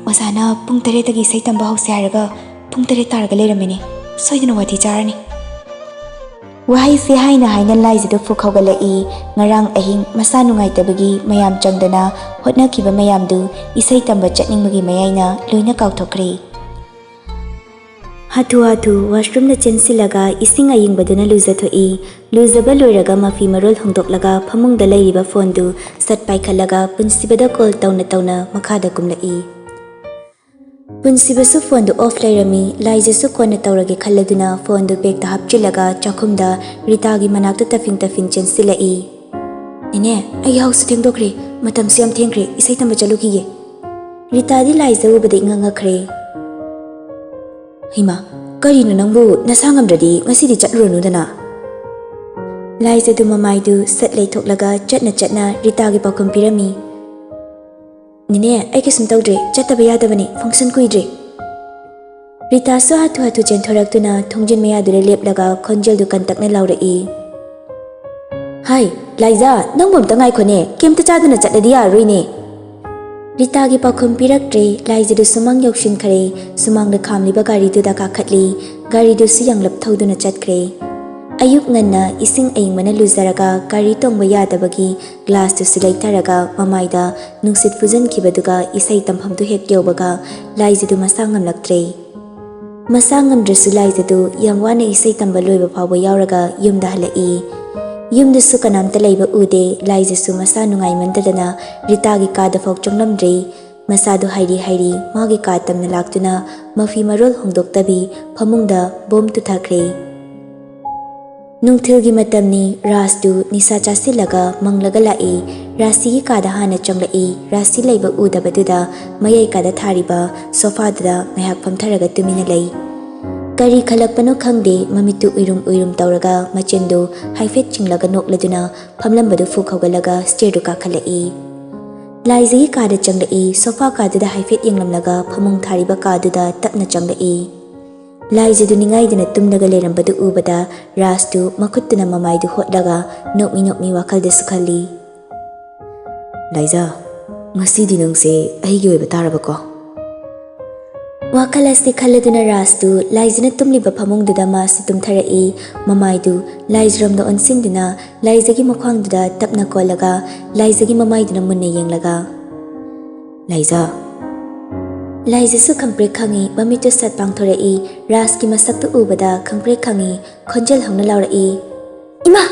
ꯑꯣꯖꯥꯅ ꯄꯨꯡ ꯇꯔꯦꯠꯇꯒꯤ ꯏꯁꯩ ꯇꯝꯕ ꯍꯧꯁꯦ ꯍꯥꯏꯔꯒ ꯄꯨꯡ ꯇꯔꯦꯠ ꯇꯥꯔꯒ ꯂꯩꯔꯝꯃꯦꯅꯦ꯫ ꯁꯣꯏꯗꯅ ꯋꯥꯊꯤ ꯆꯥꯔꯅꯤ"꯫ ꯋꯥꯍꯩꯁꯦ ꯍꯥꯏꯅ ꯍꯥꯏꯅ ꯂꯥꯏꯖꯗꯨ ꯐꯨꯛ ꯍꯧꯒꯠꯂꯛꯏ꯫ ꯉꯔꯥꯡ ꯑꯍꯤꯡ ꯃꯁꯥ ꯅꯨꯡꯉꯥꯏꯇꯕꯒꯤ ꯃꯌꯥꯝ ꯆꯪꯗꯅ ꯍꯣꯠꯅꯈꯤꯕ ꯃꯌꯥꯝꯗꯨ ꯏꯁꯩ ꯇꯝꯕ ꯆꯠꯅꯤꯡꯕꯒꯤ ꯃꯌꯥꯏꯅ ꯂꯣꯏꯅ ꯀꯥꯎꯊꯣꯛꯈ꯭ꯔꯦ꯫ ꯍꯥꯊꯨ ꯍꯥꯊꯨ ꯋꯥꯁꯔꯨꯝꯗ ꯆꯦꯟꯁꯤꯜꯂꯒ ꯏꯁꯤꯡ ꯑꯏꯪꯕꯗꯨꯅ ꯂꯨꯖꯊꯣꯛꯏ꯫ ꯂꯨꯖꯕ ꯂꯣꯏꯔꯒ ꯃꯐꯤ ꯃꯔꯣꯜ ꯍꯣꯡꯗꯣꯛꯂꯒ ꯐꯃꯨꯡꯗ ꯂꯩꯔꯤꯕ ꯐꯣꯟꯗꯨ ꯁꯠ ꯄꯥꯏꯈꯠꯂꯒ ꯄꯨꯟꯁꯤꯕꯗ ꯀꯣꯜ ꯇꯧꯅ ꯇꯧꯅ ꯃꯈꯥꯗ ꯀꯨꯝꯂꯛꯏ꯫ ꯄꯨꯟꯁꯤꯕꯁꯨ ꯐꯣꯟꯗꯨ ꯑꯣꯐ ꯂꯩꯔꯝꯃꯤ꯫ ꯂꯥꯏꯖꯁꯨ ꯀꯣꯟꯅ ꯇꯧꯔꯒꯦ ꯈꯜꯂꯗꯨꯅ ꯐꯣꯟꯗꯨ ꯕꯦꯒꯇ ꯍꯥꯞꯆꯤꯜꯂꯒ ꯆꯥꯛꯈꯨꯝꯗ ꯔꯤꯇꯥꯒꯤ ꯃꯅꯥꯛꯇ ꯇꯐꯤꯡ ꯇꯐꯤꯡ ꯆꯦꯟꯁꯤꯜꯂꯛꯏ꯫ "ꯅꯦꯅꯦ, ꯑꯩ ꯌꯥꯍꯧꯁꯨ ꯊꯦꯡꯗꯣꯛꯈ꯭ꯔꯦ, ꯃꯇꯝꯁꯨ ꯌꯥꯝ ꯊꯦꯡꯈ꯭ꯔꯦ, ꯏꯁꯩ ꯇꯝꯕ ꯆꯠꯂꯨꯈꯤꯒꯦ"꯫ ꯔꯤꯇꯥꯗꯤ ꯂꯥꯏꯖ ꯎꯕꯗ ꯏꯉꯛ ꯉꯛꯈ꯭ꯔꯦ꯫ "ꯍꯩꯃꯥ, ꯀꯔꯤꯅꯣ ꯅꯪꯕꯨ? ꯅꯁꯥ ꯉꯝꯗ꯭ꯔꯗꯤ ꯉꯁꯤꯗꯤ ꯆꯠꯂꯨꯔꯅꯨꯗꯅ"꯫ ꯂꯥꯏꯖꯗꯨ ꯃꯃꯥꯏꯗꯨ ꯁꯠ ꯂꯩꯊꯣꯛꯂꯒ ꯆꯠꯅ ꯆꯠꯅ ꯔꯤꯇꯥꯒꯤ ꯄꯥꯎꯈꯨꯝ ꯄꯤꯔꯝꯃꯤ꯫ "ꯅꯦꯅꯦ, ꯑꯩ ꯀꯩꯁꯨꯝ ꯇꯧꯗ꯭ꯔꯦ, ꯆꯠꯇꯕ ꯌꯥꯗꯕꯅꯤ, ꯐꯪꯁꯟ ꯀꯨꯏꯗ꯭ꯔꯦ"꯫ ꯔꯤꯇꯥꯁꯨ ꯍꯥꯊꯨ ꯍꯥꯊꯨ ꯆꯦꯟꯊꯣꯔꯛꯇꯨꯅ ꯊꯣꯡꯖꯤꯟ ꯃꯌꯥꯗꯨꯗ ꯂꯦꯞꯂꯒ ꯈꯣꯟꯖꯦꯜꯗꯨ ꯀꯟꯇꯛꯅ ꯂꯥꯎꯔꯛꯏ꯫ "ꯍꯥꯏ, ꯂꯥꯏꯖꯥ, ꯅꯪꯕꯨ ꯑꯝꯇ ꯉꯥꯏꯈꯣꯅꯦ, ꯀꯩꯝꯇ ꯆꯥꯗꯨꯅ ꯆꯠꯂꯗꯤ ꯌꯥꯔꯔꯣꯏꯅꯦ꯫" ꯔꯤꯇꯥꯒꯤ ꯄꯥꯎꯈꯨꯝ ꯄꯤꯔꯛꯇ꯭ꯔꯦ꯫ ꯂꯥꯏꯖꯥꯗꯨ ꯁꯨꯃꯥꯡ ꯌꯧꯁꯤꯟꯈ꯭ꯔꯦ꯫ ꯁꯨꯃꯥꯡꯗ ꯈꯥꯝꯂꯤꯕ ꯒꯥꯔꯤꯗꯨꯗ ꯀꯥꯈꯠꯂꯤ꯫ ꯒꯥꯔꯤꯗꯨꯁꯨ ꯌꯥꯡꯂꯞ ꯊꯧꯗꯨꯅ ꯆꯠꯈ꯭ꯔꯦ꯫ ꯑꯌꯨꯛ ꯉꯟꯅ ꯏꯁꯤꯡ ꯑꯏꯪꯕꯅ ꯂꯨꯖꯔꯒ ꯒꯥꯔꯤ ꯇꯣꯡꯕ ꯌꯥꯗꯕꯒꯤ ꯒ꯭ꯂꯥꯁꯇꯨꯁꯨ ꯂꯩꯊꯔꯒ ꯃꯃꯥꯏꯗ ꯅꯨꯡꯁꯤꯠ ꯐꯨꯖꯟꯈꯤꯕꯗꯨꯒ ꯏꯁꯩ ꯇꯝꯐꯝꯗꯨ ꯍꯦꯛ ꯌꯧꯕꯒ ꯂꯥꯏꯖꯥꯗꯨ ꯃꯁꯥ ꯉꯝꯂꯛꯇ꯭ꯔꯦ꯫ ꯃꯁꯥ ꯉꯝꯗ꯭ꯔꯁꯨ ꯂꯥꯏꯖꯥꯗꯨ ꯌꯥꯝ ꯋꯥꯅ ꯏꯁꯩ ꯇꯝꯕ ꯂꯣꯏꯕ ꯐꯥꯎꯕ ꯌꯥꯎꯔꯒ ꯌꯨꯝꯗ ꯍꯜꯂꯛꯏ꯫ ꯌꯨꯝꯗꯁꯨ ꯀꯅꯥꯝꯇ ꯂꯩꯕ ꯎꯗꯦ꯫ ꯂꯥꯏꯖꯥꯁꯨ ꯃꯁꯥ ꯅꯨꯡꯉꯥꯏꯃꯟꯗꯗꯅ ꯔꯤꯇꯥꯒꯤ ꯀꯥꯗ ꯐꯥꯎ ꯆꯪꯂꯝꯗ꯭ꯔꯦ꯫ ꯃꯁꯥꯗꯨ ꯍꯥꯏꯔꯤ ꯍꯥꯏꯔꯤ ꯃꯥꯒꯤ ꯀꯥ ꯇꯝꯅ ꯂꯥꯛꯇꯨꯅ ꯃꯐꯤ ꯃꯔꯣꯜ ꯍꯣꯡꯗꯣꯛꯇꯕꯤ ꯐꯃꯨꯡꯗ ꯕꯣꯝ ꯇꯨꯊꯈ꯭ꯔꯦ꯫ ꯅꯨꯡꯊꯤꯜꯒꯤ ꯃꯇꯝꯅꯤ꯫ ꯔꯥꯖꯇꯨ ꯅꯤꯁꯥ ꯆꯥꯁꯤꯜꯂꯒ ꯃꯪꯂꯒ ꯂꯥꯛꯏ꯫ ꯔꯥꯁꯤꯒꯤ ꯀꯥꯗ ꯍꯥꯟꯅ ꯆꯪꯂꯛꯏ꯫ ꯔꯥꯁꯤ ꯂꯩꯕ ꯎꯗꯕꯗꯨꯗ ꯃꯌꯥꯏ ꯀꯥꯗ ꯊꯥꯔꯤꯕ ꯁꯣꯐꯥꯗꯨꯗ ꯉꯥꯏꯍꯥꯛ ꯐꯝꯊꯔꯒ ꯇꯨꯃꯤꯟꯅ ꯂꯩ꯫ ꯀꯔꯤ ꯈꯜꯂꯛꯄꯅꯣ ꯈꯪꯗꯦ, ꯃꯃꯤꯠꯇꯨ ꯎꯏꯔꯨꯝ ꯎꯏꯔꯨꯝ ꯇꯧꯔꯒ ꯃꯆꯤꯟꯗꯨ ꯍꯥꯏꯐꯦꯠ ꯆꯤꯡꯂꯒ ꯅꯣꯛꯂꯗꯨꯅ ꯐꯝꯂꯝꯕꯗꯨ ꯐꯨꯛ ꯍꯧꯒꯠꯂꯒ ꯁ꯭ꯇꯦꯌꯔꯗꯨ ꯀꯥꯈꯠꯂꯛꯏ꯫ ꯂꯥꯏꯖꯥꯒꯤ ꯀꯥꯗ ꯆꯪꯂꯛꯏ꯫ ꯁꯣꯐꯥ ꯀꯥꯗꯨꯗ ꯍꯥꯏꯐꯦꯠ ꯌꯦꯡꯂꯝꯂꯒ ꯐꯃꯨꯡ ꯊꯥꯔꯤꯕ ꯀꯥꯗꯨꯗ ꯇꯞꯅ ꯆꯪꯂꯛꯏ꯫ ꯂꯥꯏꯖꯥꯗꯨ ꯅꯤꯡꯉꯥꯏꯗꯅ ꯇꯨꯝꯂꯒ ꯂꯩꯔꯝꯕꯗꯨ ꯎꯕꯗ ꯔꯥꯖꯇꯨ ꯃꯈꯨꯠꯇꯨꯅ ꯃꯃꯥꯏꯗꯨ ꯍꯣꯠꯂꯒ ꯅꯣꯛꯃꯤ ꯅꯣꯛꯃꯤ ꯋꯥꯈꯜꯗꯁꯨ ꯈꯜꯂꯤ꯫ "ꯂꯥꯏꯖꯥ, ꯉꯁꯤꯗꯤ ꯅꯪꯁꯦ ꯑꯩꯒꯤ ꯑꯣꯏꯕ ꯇꯥꯔꯕꯀꯣ?" ꯋꯥꯈꯜ ꯑꯁꯤ ꯈꯜꯂꯗꯨꯅ ꯔꯥꯖꯇꯨ ꯂꯥꯏꯖꯥꯅ ꯇꯨꯝꯂꯤꯕ ꯐꯃꯨꯡꯗꯨꯗ ꯃꯥꯁꯨ ꯇꯨꯝꯊꯔꯛꯏ꯫ ꯃꯃꯥꯏꯗꯨ ꯂꯥꯏꯖꯥꯔꯣꯝꯗ ꯑꯣꯟꯁꯤꯟꯗꯨꯅ ꯂꯥꯏꯖꯥꯒꯤ ꯃꯈ꯭ꯋꯥꯡꯗꯨꯗ ꯇꯞꯅ ꯀꯣꯜꯂꯒ ꯂꯥꯏꯖꯥꯒꯤ ꯃꯃꯥꯏꯗꯨꯅ ꯃꯨꯟꯅ ꯌꯦꯡꯂꯒ, "ꯂꯥꯏꯖꯥ꯫" ꯂꯥꯏꯖꯥꯁꯨ ꯈꯪꯄ꯭ꯔꯦꯛ ꯈꯪꯉꯤ꯫ ꯃꯃꯤꯠꯇꯨ ꯁꯠ ꯄꯥꯡꯊꯣꯔꯛꯏ꯫ ꯔꯥꯖꯀꯤ ꯃꯁꯛꯇꯨ ꯎꯕꯗ ꯈꯪꯄ꯭ꯔꯦꯛ ꯈꯪꯉꯤ꯫ ꯈꯣꯟꯖꯦꯜ ꯍꯧꯅ ꯂꯥꯎꯔꯛꯏ, "ꯏꯃꯥ!"